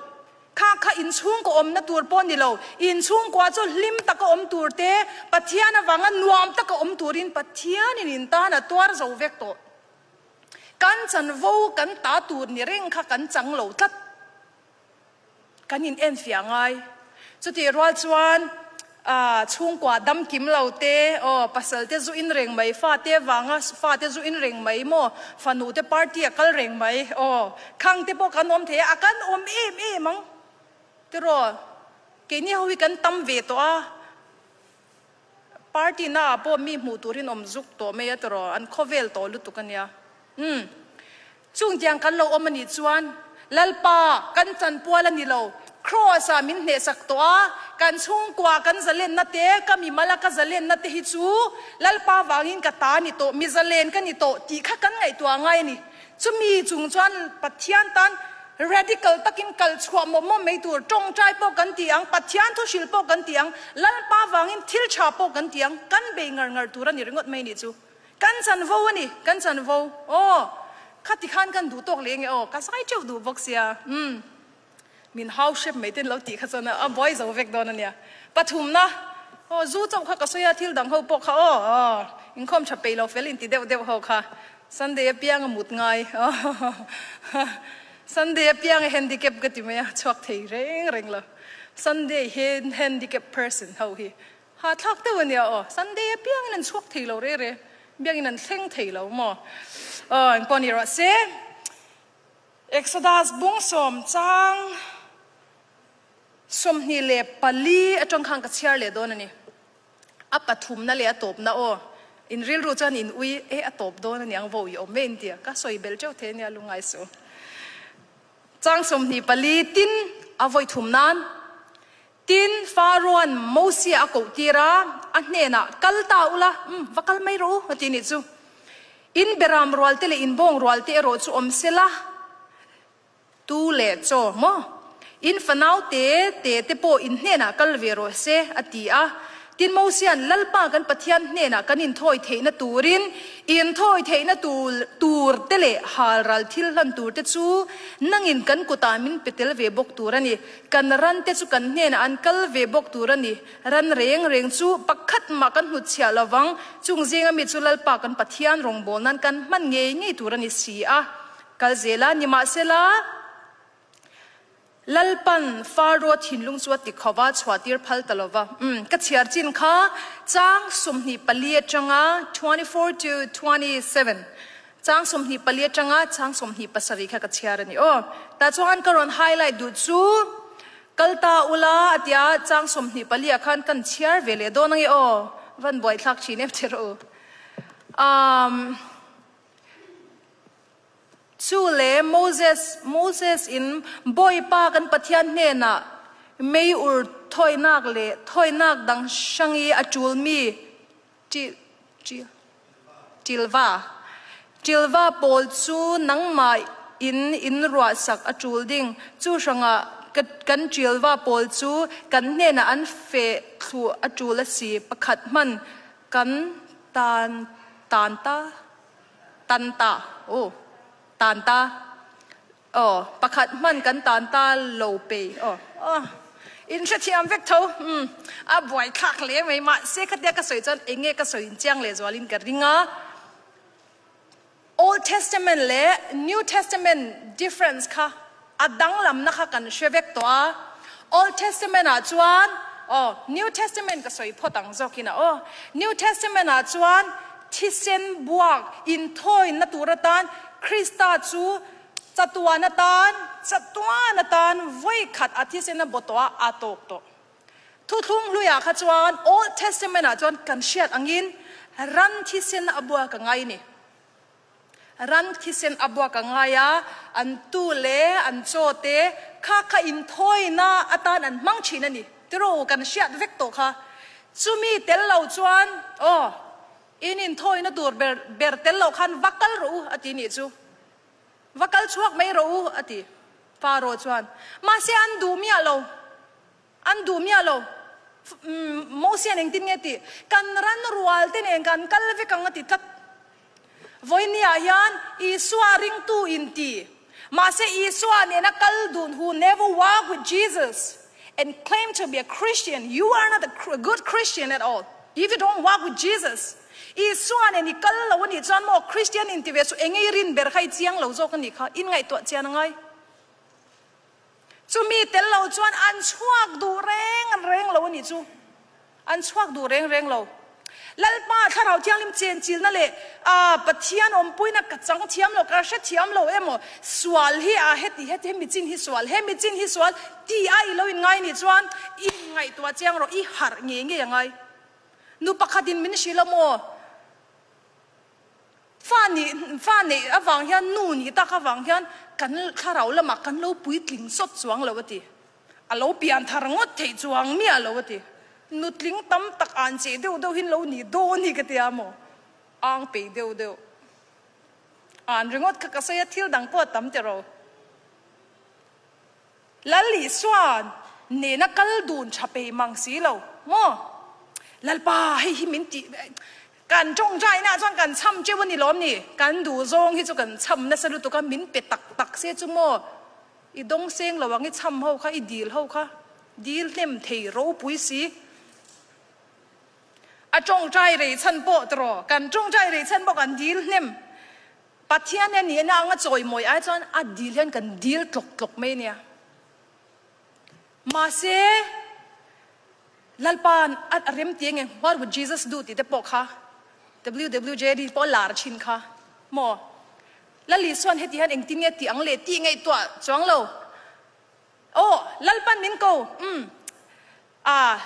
Speaker 2: Kha kha inchhungkaw awmna tur pawh a ni lo. Inchhungkua chu hlim taka awm tur te, Pathian avanga nuam taka awm turin Pathianin in tan a tuar zo vek tawh. Kan chanvo kan ta tur ni reng kha kan chang lo tlat. Kan in enfiah ngai. Chutih rual chuan chhungkua dam kim lo te, aw pasal te zu in reng mai, fa te vanga fa te zu in reng mai maw, fanu te party a kal reng mai, aw khang te pawh kan awm thei a, a kan awm em em ang tiraw, keini ho hi kan tam ve tawh a, party na ah pawh mi hmuh turin awm zuk tawh mai a tiraw, an khawvel tawh lutuk a nia. Umm. Chung tiang kan lo awm a nih chuan Lalpa kan chanpual a ni lo. Kraws ah min hnehsak tawh a, kan chhungkua kan zalenna te, ka mimal a ka zalenna te hi chu Lalpa vangin ka ta a ni tawh, mi zalen ka ni tawh tih kha kan ngaihtuah ngai a ni. Chumi chung chuan Pathian tan radical takin kal chhuah mawp mawp mai tur, tawngtai pawh kan ti ang, Pathian thu hrilh pawh kan ti ang, Lalpa vangin thil tha pawh kan ti ang, kan bei ngar ngar tur a ni ringawt mai a nih chu. Kan chanvo a ni, kan chanvo. Aw, khati khan kan duh tawk leh nge aw, ka zai teuh duh bawk sia. Umm, min hau hrep mai ten lo tih kha chuan a buai zo vek dawn a nia. Pathumna, aw zu chauh kha ka sawi a, thil dang ho pawh kha aw, aw, inkhawm tha peih lo fel inti deuh deuh ho kha. Sunday apiang a mut ngai, aw, Sunday apiang a handicap ka ti mai a, chhuak thei reng reng lo. Sunday handicap person ho hi Ha thlak deuh a nia aw. Sunday apiangin an chhuak thei lo re re. Biakinn an thleng thei lo maw? Aw, engpawh ni rawh se. Exodus bung sawm chang 24 atang khan ka chhiar leh dawn a ni. A pathumna leh a tawpna aw. In rilru chuan in ui e a tawp dawn a niang vo i awm e in tia. Ka sawi bel teuh thei a nia lungngai suh. Chang 24 tin a vawi thum nan. Tin, Pharaoh-a'n Mosia a kohtir a, a hnenah, Kal ta ula, umm, va kal mai rawh u, a ti nih chu. In beram rualte leh in bawng rualte erawh chu awm se la, tu leh chaw maw? In fanau te te te pawh in hnenah kal ve rawh se, a ti a. Tin, Mosia'n, Lalpa kan Pathian hnenah kan inthawi theihna turin, inthawi theihna tur te leh halral thil hlan tur te chu nangin kan kutah min pe tel ve bawk tur a ni. Kan ran te chu kan hnenah an kal ve bawk tur a ni. Ran reng reng chu pakhat mah kan hnutchhiah lo vang. Chung zinga mi chu Lalpa kan Pathian rawngbâwl nan kan hman ngei ngei tur a ni si a. Kal zel a, nimahsela, Lalpan Faro thinlung chu a ti kho va, chhuahtir phal ta lo va. Umm, ka chhiar chin kha chang 24 atanga 24 to 27. Chang 24 atanga chang 27 kha ka chhiar a ni aw. Tah chuan ka rawn highlight duh chu kal ta ula a tia chang 24 ah khan kan chhiar ve leh dawn ange aw. Van buaithlak thin em che rawh u. Umm chu le Moses Moses in Bawipa kan Pathian hnenah mei ur thawinak leh thawinak dang hrang i a tul mi Ṭilva Ṭilva pawl cu nangmah in in ruahsak a ṭul ding. Cu hrangah Kan ṭialva pawl chu kan hnenah an feh thlu a ṭul a si. Pakhat hman kan tan tan ta tan ta aw tan ta aw pakhat hman kan tan ta lo pei aw aw in hrethiam vek tho umm a buaithlak hle mai mahse khatia ka sawi chuan eng nge ka sawi inchiang lehzualin ka ring a. Old Testament leh New Testament difference kha a danglamna kha kan hre vek tawh a, Old Testament ah chuan aw New Testament ka sawi phawt ang zawkin a aw New Testament ah chuan thisen buak inthawina tur atan Krista chu chatuan atan chatuan atan vawi khat a thisen a baw tawh a a tawk tawh. Thuthlung hluiah kha chuan Old Testament ah chuan kan hriat angin ran thisen a buak a ngai a ni. Ran thisen a buak a ngai a, an tu leh an chaw te kha kha inthawina atan an hmang thin a ni. Tiraw kan hriat vek tawh kha. Chumi tel lo chuan aw in inthawina tur ber ber tel lo khan va kal rawh u a ti nih chu. Va kal chhuak mai rawh u a ti. Pharaoh chuan mahse an duh miah lo. An duh miah lo. Mosian engtin nge tih? Kan ran rual te nen kan kal vek ang a ti tlat. Vawinia hian Isua ringtu in ti. Mahse Isua nena kal dun who never walk with Jesus and claim to be a Christian, you are not a good Christian at all if you don't walk with Jesus. Isua nen i kal lo a nih chuan maw Christian in ti ve chu enge i rin ber kha i chiang lo zawk a nih kha, in ngaihtuah chian a ngai. Chumi tel lo chuan an chhuak duh reng reng lo a nih chu. An chhuak duh reng reng lo. Lalpa Thlarau Thianghlim chenchilna leh Pathian awmpuina ka chang thiam lo, ka hre thiam lo emaw, sual hi a heti heti, hemi chin hi sual, hemi chin hi sual ti a i lo inngai nih chuan i ngaihtuah chiang rawh, i harh ngei ngei a ngai. Nu pakhatin min hrilh a maw? Fa nih fa neih avang hian nu nih tak avang hian kan thlarau lamah kan lo puitling sawt chuang lo a ti. A lo pian thar ngawt theih chuang miah lo a ti. Nutling tam tak an cheh deuh deuh hin lo nih dawn hi ka tia maw? Ang peih deuh deuh. An ringawt kha ka sawi a thil dang pawh a tam tiraw. Lal Isua'n nena kal dun tha pei mang si lo maw? Lalpa, hei hi min tih kan tawngtaina ah chuan kan chham teuh a ni lawm ni? Kan duh zawng hi chu kan chham nasa lutuk a, min pe tak tak se chu maw? I dawng seng lo ang, i chham ho kha, i dil ho kha, dil hnem thei ropui si. A tawngtai rei chhan pawh tiraw? Kan tawngtai rei chhan pawh kan dil hnem. Pathian hian nihna anga chawimawi ai chuan a dil hian kan dil tlawk tlawk mai ania. Mahse, Lalpa'n a rem ti enge What would Jesus do tih te pawh kha WWJD pawh a lar thin kha maw? Lal Isua'n heti hian engtin nge tih ang le tih ngaihtuah chuang lo. Aw, Lalpa'n min ko, umm. A,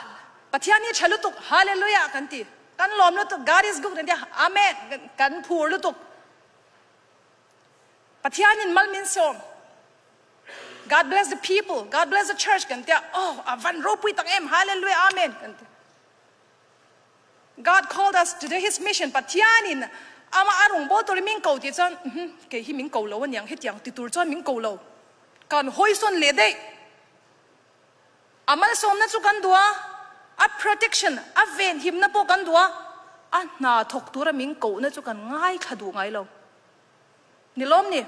Speaker 2: Pathian hi tha lutuk, Hallelujah kan ti. Kan lawm lutuk, God is good kan ti a, Amen kan phur lutuk. Pathianin mal min sawm, God bless the people, God bless the church kan ti a, oh a van ropui tak em, Hallelujah, Amen kan ti. God called us to do his mission, Pathianin ama a rawngbâwl turin min ko tih chuan, uhum, kei hi min ko lo aniang, hetiang ti tur chuan min ko lo. Kan hawisawn leh daih. A malsawmna chu kan duh a, a protection, a venhimna pawh kan duh a, a hna thawk tura min kohna chu kan ngaithla duh ngai lo. Ni lawm ni?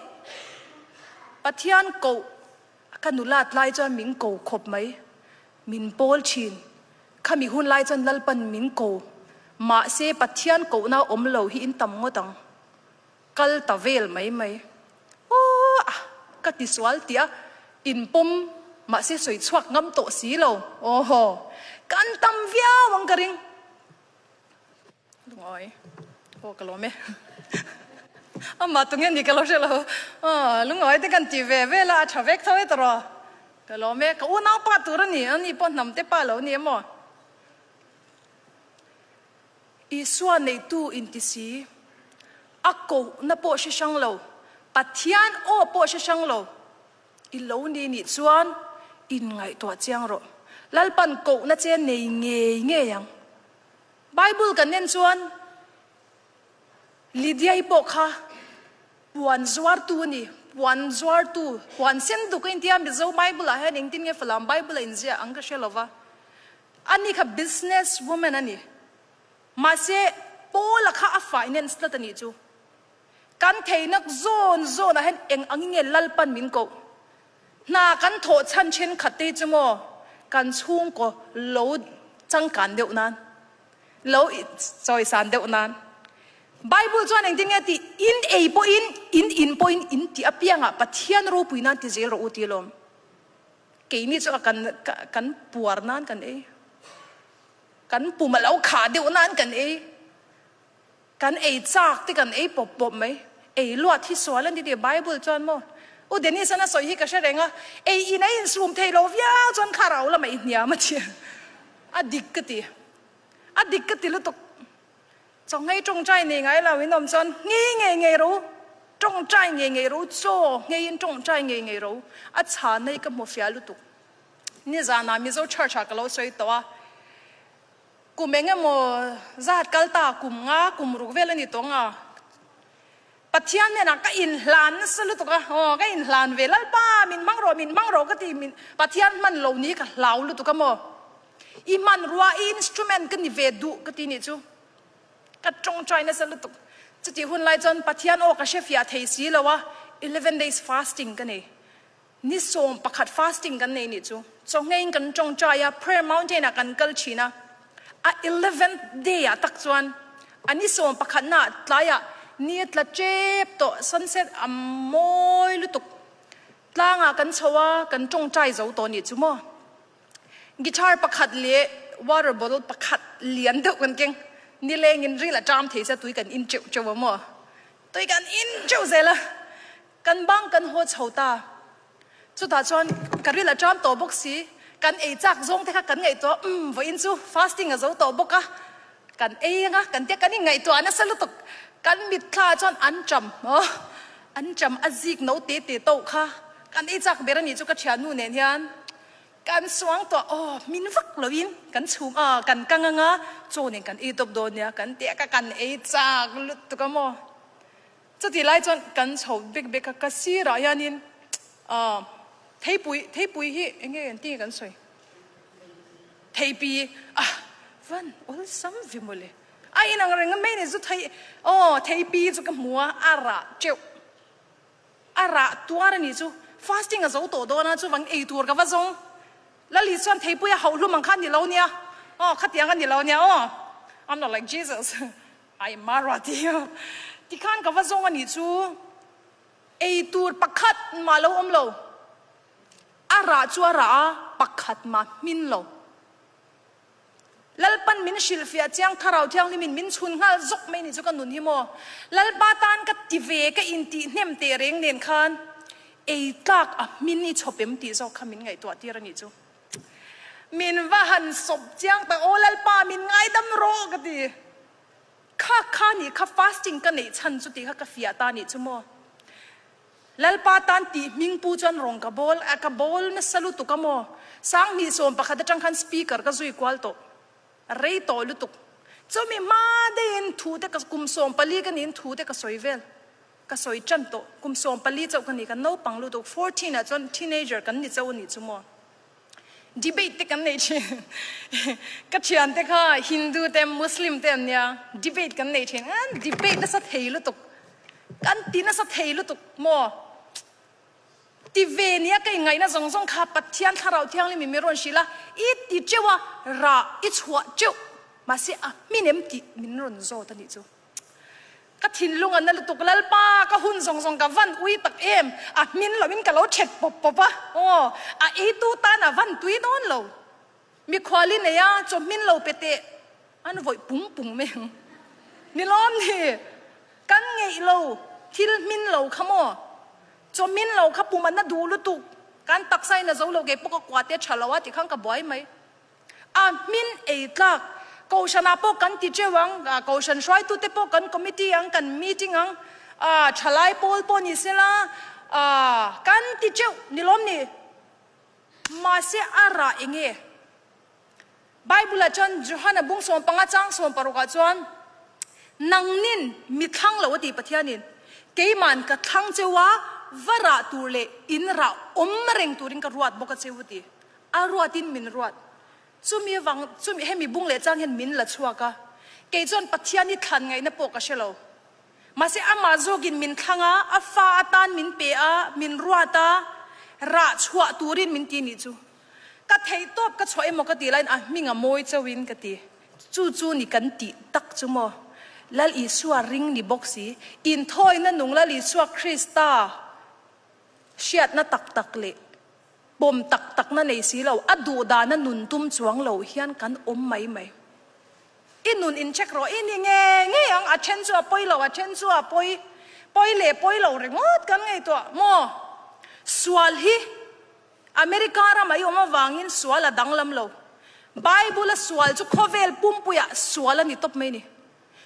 Speaker 2: Pathian koh ka nulat lai chuan min ko khawp mai, min pawl thin. Khami hun lai chuan Lalpan min ko. Mahse Pathian kohna awm lo hi in tam ngawt ang. Kal ta vel mai mai. Aw a, ka ti sual tih a inpawm mahse sawi chhuak ngam tawh si lo. Aw haw, kan tam viau ang ka ring. Lungawi, aw ka lawm e. Amah tunge ni ka lo hre lo. Aw, lungawi te kan ti ve vel a, a tha vek tho e tawh. Ka lawm e, ka unau pa tur a ni, ani pawh hnam te pa lo ni emaw. Isua neitu inti si, a kohna pawh hre hrang lo, Pathian aw pawh hre hrang lo, i lo ni nih chuan inngaihtuah chiang rawh. Lalpan kohna che nei ngei ngei ang. Bible kan en chuan Lydia-i pawh kha puan zuartu a ni. Puan zuartu, puan sen duk a intia Mizo Bible ah hian engtin nge Falam Bible a inziah ang ka hre lo va. Ani kha business woman a ni. Mahse, Paula kha a finance tlat a nih chu. Kan theinak zawn zawnah hian eng angin nge Lalpan min koh? Hna kan thawh chhan thenkhat te hi chu maw kan chhungkaw lo changkan deuh nan, lo chawisan deuh nan. Bible chuan engtin nge tih? In ei pawhin, in in pawhin in tih apiangah Pathian ropui nan ti zel rawh u ti alawm. Keini chu a kan kan puar nan kan ei. Kan pum a lo khah deuh nan kan ei. Kan ei chak te kan ei pawp pawp mai. Ei luat hi sual a ni tih Bible chuan maw? U Dennis-an a sawi hi ka hre reng a, ei in a insum thei lo viau chuan thlarau lamah i hniam a ti. A dik ka ti. A dik ka ti lutuk. Chawnghei tawngtai nei ngai lo in awm chuan ngei ngei ngei ro, tawngtai ngei ngei ro, chaw ngeiin tawngtai ngei ngei ro. A chhan hi ka hmu fiah lutuk. Nizanah Mizo Church ah ka lo sawi tawh a. Kum eng emaw zat kal ta, kum nga, kum ruk vel a ni tawng a. Pathian hnenah ka inhlan nasa lutuk a, aw ka inhlan ve, Lalpa min hmang rawh, min hmang rawh ka ti, min Pathian hman lo ni ka hlau lutuk a maw. I hmanrua, i instrument ka ni ve duh ka ti nih chu. Ka tawngtai nasa lutuk. Chutih hun lai chuan Pathian aw ka hrefiah thei si lo a, 11 days fasting ka nei. Ni 11 fasting kan nei nih chu. Chawngeiin kan tawngtai a, prayer mountain ah kan kal thin a. A eleventh day ah tak chuan a ni 11 na tlaiah ni a tla tep tawh, sunset a mawi lutuk. Tlangah kan chho a, kan tawngtai zo tawh nih chu maw. Guitar pakhat leh water bottle pakhat lian deuh kan keng. Nilengin ril a ṭam thei sia tui kan in teuh teuh a maw. Tui kan in teuh zel a. Kan bang kan haw chho ta. Chutah chuan ka ril a ṭam tawh bawk si. Kan ei chak zawng te kha kan ngaihtuah, umm vawiin chu fasting a zo tawh bawk a, kan ei anga kan tia kan inngaihtuah nasa lutuk. Kan mitthla chuan an ṭam, aw an ṭam a zik no te te tawh kha kan ei chak ber a nih chu ka ṭhiannu nen hian kan suang tawh, aw min vak loin kan chhum a, kan kang anga chaw nen kan ei tawp dawn nia kan tia ka kan ei chak lutuk a maw. Chutih lai chuan kan chho bek bek a, ka sirah hianin aah theipui, theipui hi eng nge an tinge kan sawi? Theipi ah van awlsam ve mawle. A inang reng mai ni zu thei aw theipi chu ka hmu a, a rah teuh. A rah tuar a nih chu, fasting a zo tawh dawn a, chuvang ei tur ka va zawng. Lali chuan theipui a hauh hlum ang kha a ni lo nia, aw khatiang a ni lo nia aw, I'm not like Jesus. Ai Maruati tikhan ka va zawng a nih chu ei tur pakhat mah lo awm lo, a rah chu a rah a, pakhat mah hmin lo. Lalpan min hrilhfiah chiang Thlarau Thianghlimin min chhun nghal zawk mai nih chu ka nun hi maw. Lalpa tan ka ti ve ka intih hnem teh reng nen khan ei tlak a hmin i chhawp em tih zawk kha min ngaihtuah tir a nih chu. Min va han sawp chiang tak aw Lalpa min ngaidam rawh ka ti. Kha kha nih kha fasting ka neih chhan chu tih kha ka fiah ta nih chu maw. Lalpa tan tih hming pu chuan rawng ka bawl a ka bawl nasa lutuk a maw. 2011 atang khan speaker ka zui kual tawh. Rei tawh lutuk. Chumi hma deihin thu te ka kum 14 ka niin thu te ka sawi vel. Ka sawi tan tawh. Kum 14 chauh ka ni, ka naupang lutuk. 14 ah chuan teenager kan ni chauh a nih chu maw. Debate te kan nei thin. Ka thian te kha Hindu te Muslim te an nia. Debate kan nei thin. An debate nasa thei lutuk. Kan ti nasa thei lutuk maw. Ti ve nia ka ingaihna zawng zawng kha Pathian Thlarau Thianghlim in min rawn hrilh a, i ti teuh a, rah i chhuah teuh. Mahse a hmin em tih min rawn zawt a nih chu. Ka thinlung a na lutuk, Lalpa, ka hun zawng zawng ka van ui tak em, a hmin loin ka lo chet pawp pawp a, aw, a eitu tan a van tui dawn lo. Mikhual i nei a, chaw hmin lo pe teh, an vawih pung pung mai ang. Ni lawm ni, kan ngeih lo, thil hmin lo kha maw, chaw hmin lo kha pum a na duh lutuk, kan taksa in a zo lo, keipawh ka kua te a tha lo a tikhan ka buai mai. A hmin ei tlak. Kohhranah pawh kan ti teuh ang, Kohhran hruaitute pawh kan committee ang, kan meeting ang, thalai pawl pawh ni sela, kan ti teuh ni lawm ni? Mahse a rah eng nge? Bible-ah chuan Johana bung 15 chang 16 ah chuan, Nangnin mi thlang lo a ti Pathianin, keiman ka thlang cheu a, va rah tur leh in rah awm reng turin ka ruat bawk a che u ti. A ruatin min ruat. Chumi avang, chumi, hemi bung leh chang hian min la chhuak a. Kei chuan Pathian hi thlan ngaihna pawh ka hre lo. Mahse amah zawkin min thlang a, a fa atan min pe a, min ruat a, rah chhuah turin min ti nih chu. Ka theih tawp ka chhuah emaw ka tih laiin a hming a mawi chauhin ka ti. Chu chu ni kan tih tak chu maw? Lal Isua ring ni bawk si, inthawina nung Lal Isua Krista hriatna tak tak leh pawm tak takna nei si lo, a duhdana nun tum chuang lo hian kan awm mai mai. I nun in check rawh, i ni ngei ngei ang, a then chu a pawi lo, a then chu a pawi, pawi leh pawi lo ringawt kan ngaihtuah maw? Sual hi America ramah i awm avangin sual a danglam lo. Bible-a sual chu khawvel pumpuiah sual a ni tawp mai ni.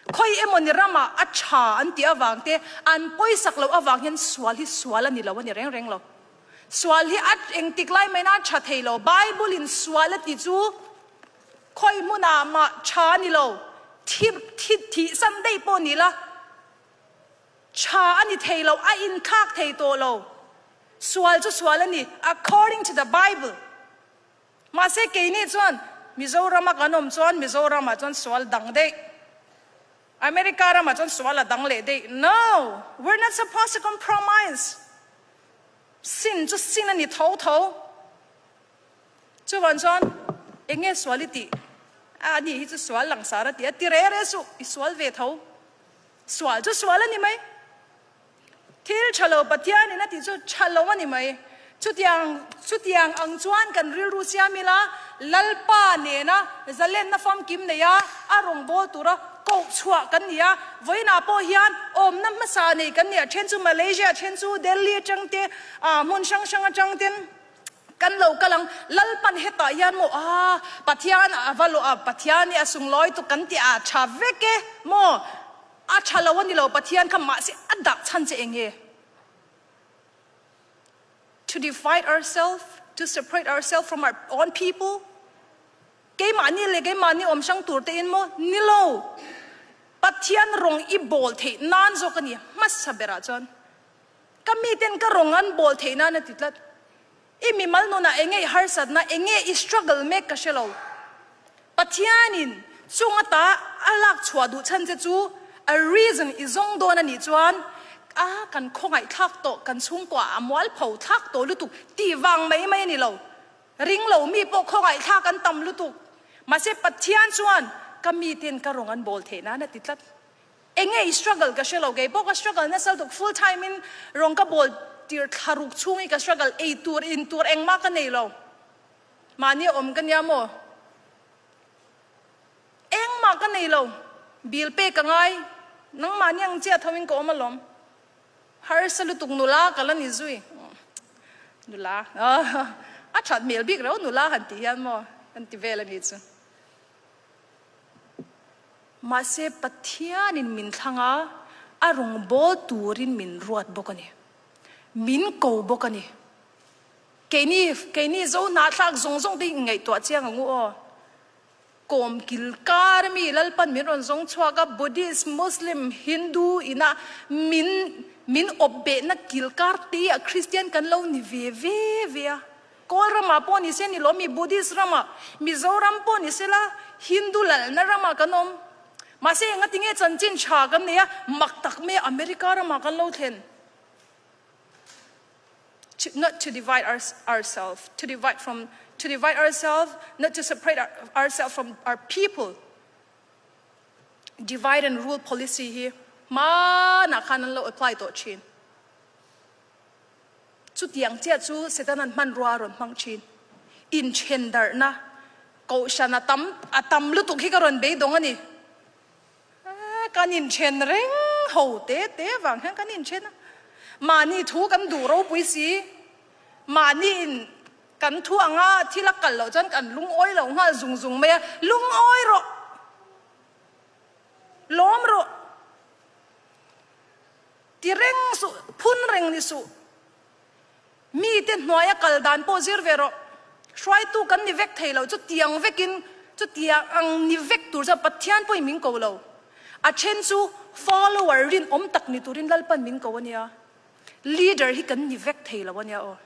Speaker 2: Khawi emaw ni ramah a tha an tih avang te, an pawisak loh avang hian sual hi sual a ni lo a ni reng reng lo. Sual hi a engtik lai maina a tha thei lo. Bible-in sual a ti chu khawi hmunah mah tha a ni lo. Thi, thi, thihsan daih pawh ni la, tha a ni thei lo, a inthlak thei tawh lo. Sual chu sual a ni, according to the Bible. Mahse keini chuan Mizorama kan awm chuan Mizoramah chuan sual dang daih. America ramah chuan sual a dang leh daih. No! We're not supposed to compromise. Sin chu sin a ni tho tho. Chuvan chuan eng nge sual i tih? A ni hi chu sual langsar a ti a, ti re re suh, i sual ve tho. Sual chu sual a ni mai. Thil tha lo Pathianin a tih chu tha lo a ni mai. Chutiang chutiang ang chuan kan rilru siam ila, Lalpa nena zalenna famkim nei a, a rawngbâwl tura koh chhuah kan ni a. Vawiinah pawh hian awmna hmasa nei kan ni a, then chu Malaysia, then chu Delhi atang te, ah hmun hrang hrang atang ten kan lo kal ang. Lalpan hetah hian maw, ah Pathian a va lawh a, Pathian hi a sunglawi tuk kan tih a tha vek e maw? A tha lo a ni lo Pathian kha mahse a dah chhan che eng nge? To divide ourselves, to separate ourselves from our own people? Keimahni leh keimahni awm hrang tur te in maw? Ni lo. Pathian rawng i bawl theih nan zawk a ni hmasa berah chuan. Ka miten ka rawng an bawl theih nan a ti tlat. I mimal nunah enge i harsatna, enge i struggle mek ka hre lo. Pathianin chung ata a lak chhuah duh chhan che chu a reason i zawng dawn a nih chuan a kan khawngaih thlak tawh, kan chhungkua a mualpho thlak tawh lutuk tih vang mai mai a ni lo. Ring lo mi pawh khawngaih thlak an tam lutuk. Mahse Pathian chuan ka miten ka rawng an bawl theih nan a ti tlat. Enge i struggle ka hre lo, kei pawh ka struggle nasa lutuk, full time in rawng ka bawl tir thla ruk chhung hi ka struggle, ei tur in tur engmah ka nei lo, mahni a awm ka nia maw, engmah ka nei lo, bill pek ka ngai, nangmahni ang chiah tho in ka awm alawm, harsa lutuk nula ka la ni zui, nula a that hmel bik reuh nula han tih hian maw kan ti vel a nih chu. Mahse, Pathianin min thlang a, a rawngbâwl tûrin min ruat bawk a ni. Min ko bawk a ni. Keini, keini zo hnahthlâk zawng zawng te hi inngaihtuah chiang ang u aw. Kawm kil kar mi Lalpan min rawn zawng chhuak a, Buddhist, Muslim, Hindu ina min, min awp behna kil kar te ah Kristian kan lo ni ve ve ve a. Kawl ramah pawh ni se ni lo mi Buddhist ramah, Mizoram pawh ni sela Hindu lalna ramah kan awm. Mahse engati nge chanchin tha kan nei a, mak tak mai America ramah kan lo thlen. To, not to divide our, ourselves, to divide from, to divide ourselves, not to separate our, ourselves from our people. Divide and rule policy hi hmanah khan an lo apply tawh thin. Chutiang chiah chu Setana'n hmanrua a rawn hmang thin. Inthen darhna kohhran a tam a tam lutuk hi ka rawn beidawng a ni. Kan inthen reng ho te te vang hian kan inthen a. Mahni thu kan duh ropui si. Mahni in kan thu anga thil a kal loh chuan kan lungawi lo nghal zung zung mai a. Lungawi rawh! Lawm rawh! Ti reng suh, phun reng ni suh. Mite hnuaia kal dan pawh zir ve rawh. Hruaitu kan ni vek thei lo, chutiang vekin, chutiang ang ni vek tur chuan Pathian pawhin min ko lo. A then chu follower rinawm tak ni turin Lalpan min ko a nia. Leader hi kan ni vek thei lo a nia aw.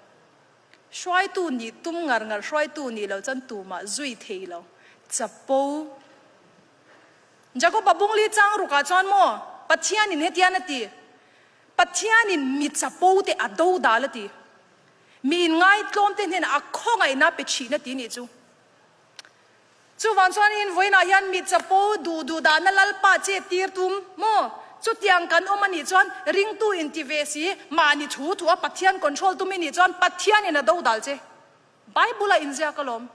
Speaker 2: Hruaitu nih tum ngar ngar hruaitu nih lo chuan tumah zui thei lo. Chapo. Jakoba bungli chang rukah chuan maw Pathianin hetian a ti, Pathianin mi chapo te a do dal a ti. Mi inngaitlawm te hnenah a khawngaihna pe thin a ti nih chu. Chuvang chuanin vawiinah hian mi chapo duh duh dahna Lalpa che tir tum maw? Chutiang kan awm a nih chuan ringtu inti ve si, mahni thu thu a Pathian control tum i nih chuan Pathianin a dodal che. Bible-a inziak alawm.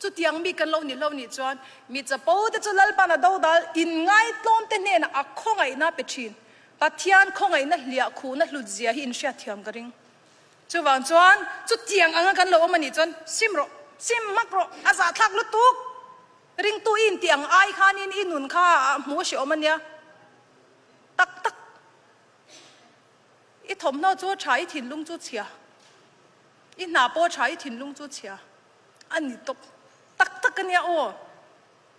Speaker 2: Chutiang mi kan lo ni hlo nih chuan mi chapo te chu Lalpa'n a dodal inngaitlawm te hnenah a khawngaihna pe thin. Pathian khawngaihna hliah khuhna hlut zia hi inhriatthiam ka ring. Chuvang chuan chutiang anga kan lo awm a nih chuan sim rawh, sim hmak rawh, a zahthlak lutuk. Ringtu i intih ang ai khanin i nun kha a hmu a hrehawm a nia. Tak tak. I thawmhnaw chu a tha, i thinlung chu chhia. I hna pawh a tha, i thinlung chu chhia. A ni tawp. Tak tak a nia aw.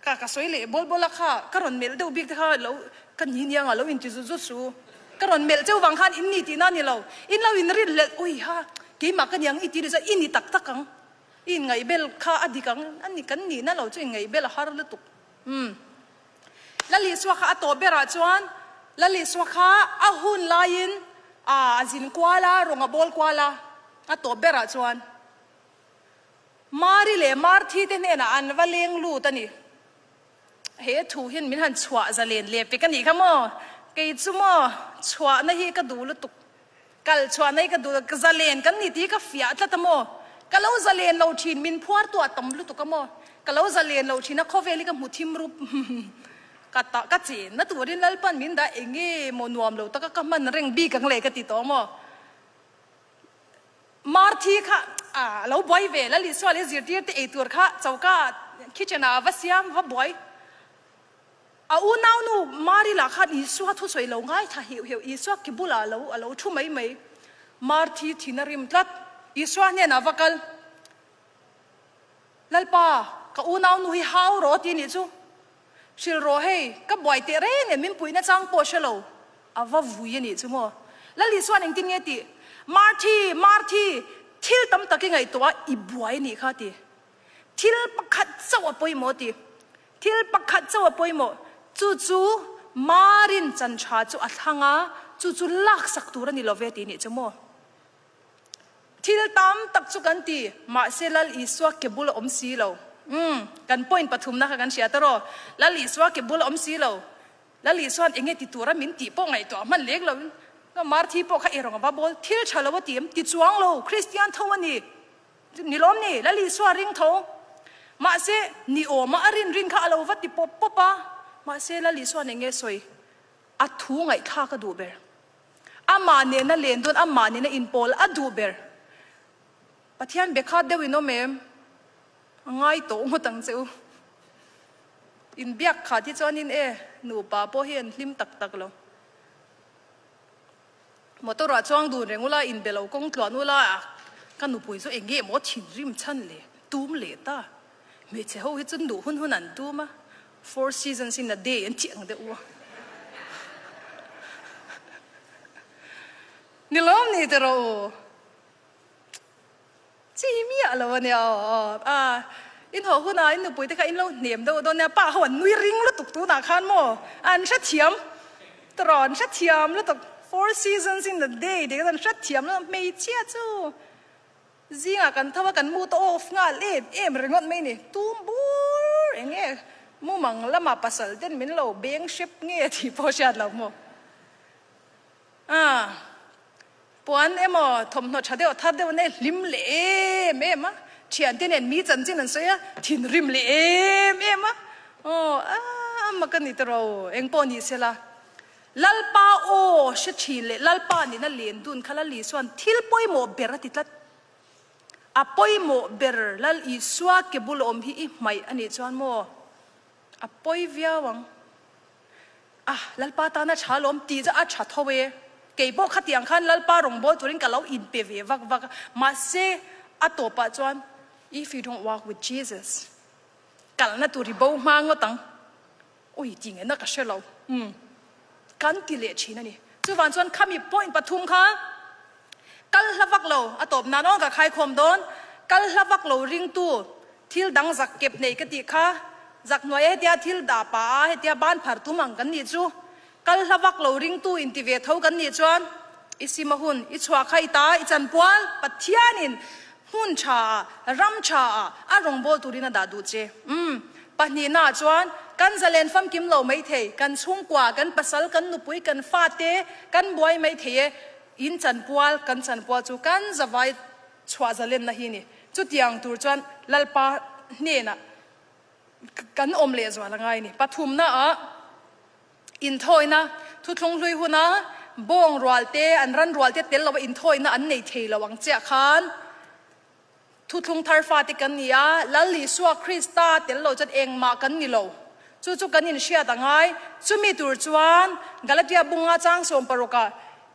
Speaker 2: Ka ka sawi leh bawl bawl a kha, ka rawn melh deuh bik te kha lo ka ni niang a lo inti zut zut su. Ka rawn melh cheu vang khan in ni tihna a ni lo. In lo inrin hlelh ui ha, keimah ka niang i ti ni chuan i ni tak tak ang. I inngaihbel kha a dik ang a ni, kan nihna lo chu inngaihbel a har lutuk. Umm. Lalisua kha a tawh berah chuan Lalisua kha a hun laiin a zin kual a, rawng a bawl kual a, a tawh berah chuan. Mari leh Marthi te hnenah an va leng lut a ni. He thu hian min han chhuah zalen leh pek a nih kha maw? Kei chu maw chhuahna hi ka duh lutuk. Kal chhuahna hi ka duh lutuk. Zalen kan ni tih hi ka fiah tlat a maw? Ka lo zalen lo thin, min phuar tu a tam lutuk a maw? Ka lo zalen lo thin a, khawvel hi ka hmu thim rup. Ka ta ka chenna turin Lalpan min dah eng nge maw nuam lo taka ka hman reng bik ang le ka ti tawh maw? Marthi kha a lo buai ve, Lal Isua leh zirtirte ei tur kha choka kitchen ah a va siam, va buai. A unaunu Mari lah khan Isua thusawi lo ngaithla heuh heuh, Isua ki bulah lo a lo thu mai mai. Marthi thin a rim tlat, Isua hnenah va kal. Lalpa, ka unaunu hi hau rawh ti nih chu. Hrilh rawh hei, ka buai teh reng em, min puihna chang pawh hre lo. A va vui a nih chu maw? Lali chuan engtin nge tih? Marthi, Marthi, thil tam tak i ngaihtuah a, i buai a nih kha ti. Thil pakhat chauh a pawimawh ti. Thil pakhat chauh a pawimawh, chu chu Marin chan tha chu a thlang a, chu chu laksak tur a ni lo ve ti nih chu maw? Thil tam tak chu kan ti, mahse Lal Isua ke bul a awm si lo. Umm, kan point pathumna kha kan hria ta rawh. Lal Isua ke bul a awm si lo. Lal Isua'n enge ti tura min tih pawh ngaihtuah hman lek lo in, ka Marthi pawh kha erawng a va bawl, thil tha lo a ti em? Ti chuang lo, Kristian tho a ni. Ni lawm ni, Lal Isua ring tho. Mahse, ni awma a rin rin kha a lo va ti pawp pawp a. Mahse, Lal Isua'n enge sawi? A thu ngaihthlak a duh ber. Amah nena len dawn, amah nena inpawl a duh ber. Pathian be khat deuh in awm em? A ngai tawh ngawt ang che u. Inbiak khat hi chuanin e, nupa pawh hi an hlim tak tak lo. Motor ah chuang dun reng ula, inbe lo kawng tluan ula, ka nupui chu eng nge maw thinrim chhan le, tum leh ta. Hmeichhe ho hi chu nuh hun hun an tum a, four seasons in a day an tih ang deuh u. Ni lawm ni teh rawh u. Chi miah lo a nia aw. A in haw hunah in nupui te kha in lo hnem deuh dawn nia, pa ho an nui ring lutuk tunah khan maw an hrethiam tawh an hrethiam lutuk four seasons in a day tih kha an hrethiam lutuk hmeichhia chu. Zingah kan tho a, kan mood a off nghal em em ringawt mai ni. Tum bur eng nge mumang lamah pasal ten min lo beng hrep nge tih pawh hriat lo maw. Ah, puan emaw thawmhnaw tha deuh thar deuh an ei hlim leh em em a, thiante nen mi chanchin an sawi a, thinrim leh em em a. Aw, ah, a mak a ni tawh eng pawh ni sela. Lalpa aw hre thin leh Lalpa nihna len dun kha Lal Isua'n thil pawimawh ber a ti tlat. A pawimawh ber Lal Isua ke bul awm hi i hmaih a nih chuan maw? A pawi viau ang. Ah, Lalpa tana tha lawm tih chu a tha tho e. Kei pawh khatiang khan Lalpa rawngbâwl turin ka lo inpe ve vak vak a. Mahse, a tawpah chuan, If you don't walk with Jesus, kalna tur i bo hma ngawt ang. Ui ti nge na ka hre lo. Umm. Kan ti leh thin a ni. Chuvang chuan khami point pathum kha kal hla vak lo a tawp nan aw ka khaikhawm dawn. Kal hla vak lo ringtu thil dang zak kep nei ka tih kha zak hnuaia hetia thil dah pah a hetia ban phar tum ang kan nih chu. Kal hla vak lo ringtu inti ve tho kan nih chuan i sim a hun, i chhuah kha i ta, i chanpual Pathianin hmun tha ah, ram tha ah a rawngbâwl turin a dah duh che. Umm. Pahnihna ah chuan kan zalen famkim lo maithei, kan chhungkua, kan pasal, kan nupui, kan fate kan buai maithei e, in chanpual, kan chanpual chu kan zavai chhuah zalenna hi ni. Chutiang tur chuan Lalpa hnenah kan awm lehzual a ngai a ni. Pathumna ah. Inthawina, Thuthlung hlui huna bawng rual te, an ran rual te tel lova inthawina an nei thei lo ang chiah khan Thuthlung thar fate kan ni a, Lal Isua Krista tel lo chuan engmah kan ni lo. Chu chu kan inhriat a ngai. Chumi tur chuan Galatia bunga chang 16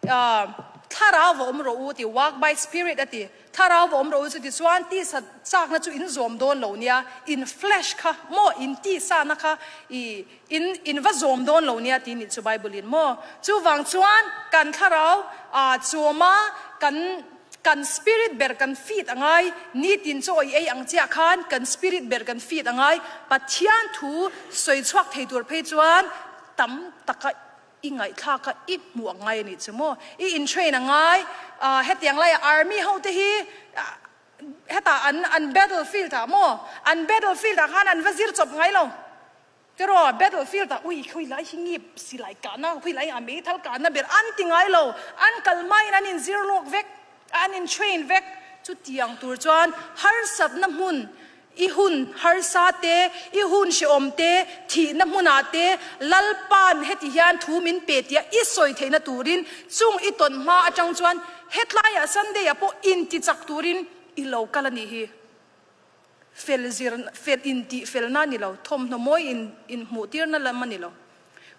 Speaker 2: ah Thlarau va awm rawh u ti, walk by spirit a ti. Thlarau va awm rawh u chu tichuan tisa chakna chu in zawm dawn lo nia, in flesh kha maw, in tisana kha i in in va zawm dawn lo nia tih nih chu Bible in maw. Chuvang chuan kan thlarau ah chawma kan kan spirit ber kan feed a ngai, nitin chaw i ei ang chiah khan kan spirit ber kan feed a ngai, Pathian thu sawi chhuak thei tur phei chuan tam taka I ngaihthlak a, i hmuh a ngai a nih chu maw? I in train a ngai. Hetiang laia army ho te hi hetah an an battle field ah maw? An battle field ah khan an va zir chawp ngai lo. Tiraw battle field ah ui khawi lai hi ngip silai kahna, khawi lai ah meithal kahna ber an ti ngai lo. An kal hmain an in zir lawk vek, an in train vek. Chutiang tur chuan harsatna hmun I hun harsa te, i hun hrehawm te, thihna hmunah te, Lalpa'n heti hian thu min pe tia i sawi theihna turin chung i tawn hma atang chuan hetlaiah Sunday-ah pawh intichak turin i lo kal a nih hi. Fel zir, fel intih felna a ni lo, thawmhnaw mawi in inhmuhtirna lam a ni lo.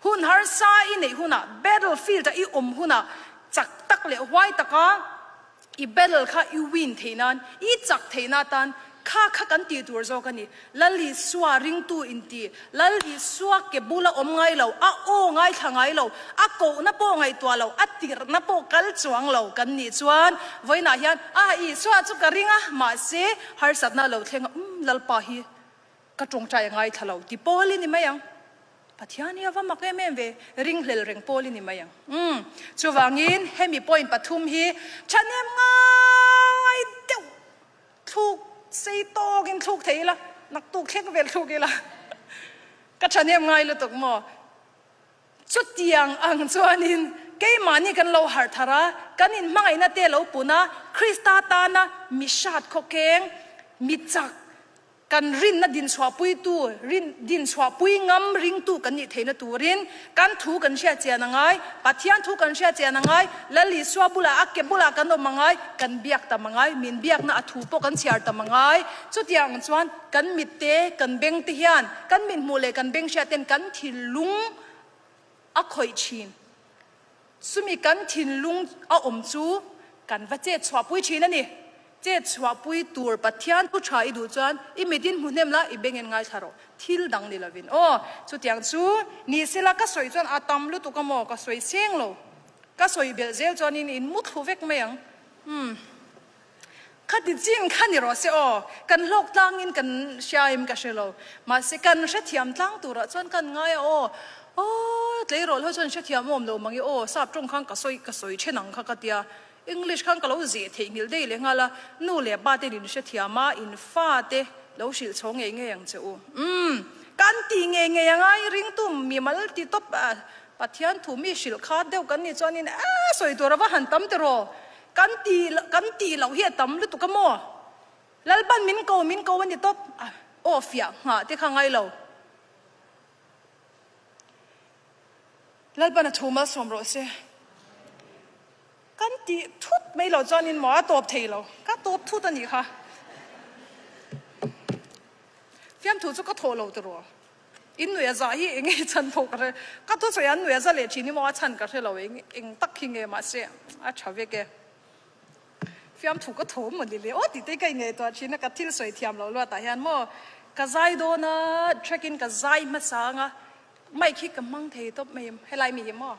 Speaker 2: Hun harsa i neih hunah, battlefield-a i awm hunah chak tak leh huai taka I battle kha i win theih nan, i chak theih na atan kha kha kan tih tur zawk a ni. Lal Isua ringtu inti, Lal Isua ke bula awm ngai lo, a aw ngaithla ngai lo, a kohna pawh ngaihtuah lo, a tirhna pawh kal chuang lo kan nih chuan vawiinah hian a Isua chu ka ring a, mahse harsatna a lo thleng a, umm Lalpa hi ka tawngtai a ngaithla lo ti pawl i ni mai ang. Pathian hi a va mak em em ve, ringhlel reng pawl i ni mai ang. Umm, chuvangin hemi point pathum hi thahnem ngai deuh thluk sei tawkin thluk thei ila, naktuk thleng vel thluk ila ka thahnem ngai lutuk maw? Chutiang ang chuanin keimahni kan lo harh thar a, kan inhmangaihna te lo pun a, Krista tana mi hrat khawkeng, mi chak, Kan rinna dinchhuahpuitu, rin dinchhuahpui ngam ringtu kan nih theihna turin kan thu kan hriat chian a ngai, Pathian thu kan hriat chian a ngai, Lal Isua bulah a ke bulah kan awm a ngai, kan biak tam a ngai, min biakna a thu pawh kan chhiar tam a ngai. Chutiang chuan kan mit te, kan beng te hian, kan mit hmuh leh kan beng hriat ten kan thinlung a khawih thin. Chumi kan thinlung a awm chu kan va chet chhuahpui thin a ni. Chet chhuahpui tur Pathian thu tha i duh chuan i mitin hmu hnem la, i bengin ngaithla rawh. Thil dang ni lovin aw. Chutiang chu ni sela ka sawi chuan a tam lutuk a maw? Ka sawi seng lo. Ka sawi belh zel chuanin in mu thlu vek mai ang. Umm. Khati chin kha ni rawh se aw. Kan hlawk tlangin kan hria em ka hre lo. Mahse kan hrethiam tlang turah chuan kan ngai a aw. Aw tleirawl ho chuan hrethiam awm lo mang i aw sap tawng khan ka sawi ka sawi then ang kha ka tia. English khan ka lo zeh theihnghilh daih leh nghal a. Nu leh pa ten in hrethiam a, in fa te lo hrilh chho ngei ngei ang che u. Umm kan ti ngei ngei ang a, i ringtu mimal ti tawp a Pathian thu mi hrilh kha deuh kan nih chuanin a sawi tur a va han tam tiraw. Kan ti kan tih loh hi a tam lutuk a maw? Lalpan min ko min ko a ni tawp a, aw fiah nghah te kha ngai lo. Lalpan a thu malsawm rawh se. Kan tih thut mai loh chuanin maw a tawp thei lo, ka tawp thut a nih kha. Fiamthu chu ka thawh lo tiraw? In nuih a zah hi eng nge chhan pawh ka hre, ka thusawi an nuih a za leh thin hi maw a chhan ka hre lo eng eng tak hi nge mahse a tha vek e. Fiamthu ka thaw maw ni le aw tih te ka ingaihtuah thin a ka thil sawi thiam loh luat ah hian maw ka zai dawn a track in ka zai hmasa ang a mic hi ka hmang thei tawp mai em helai mi hi maw.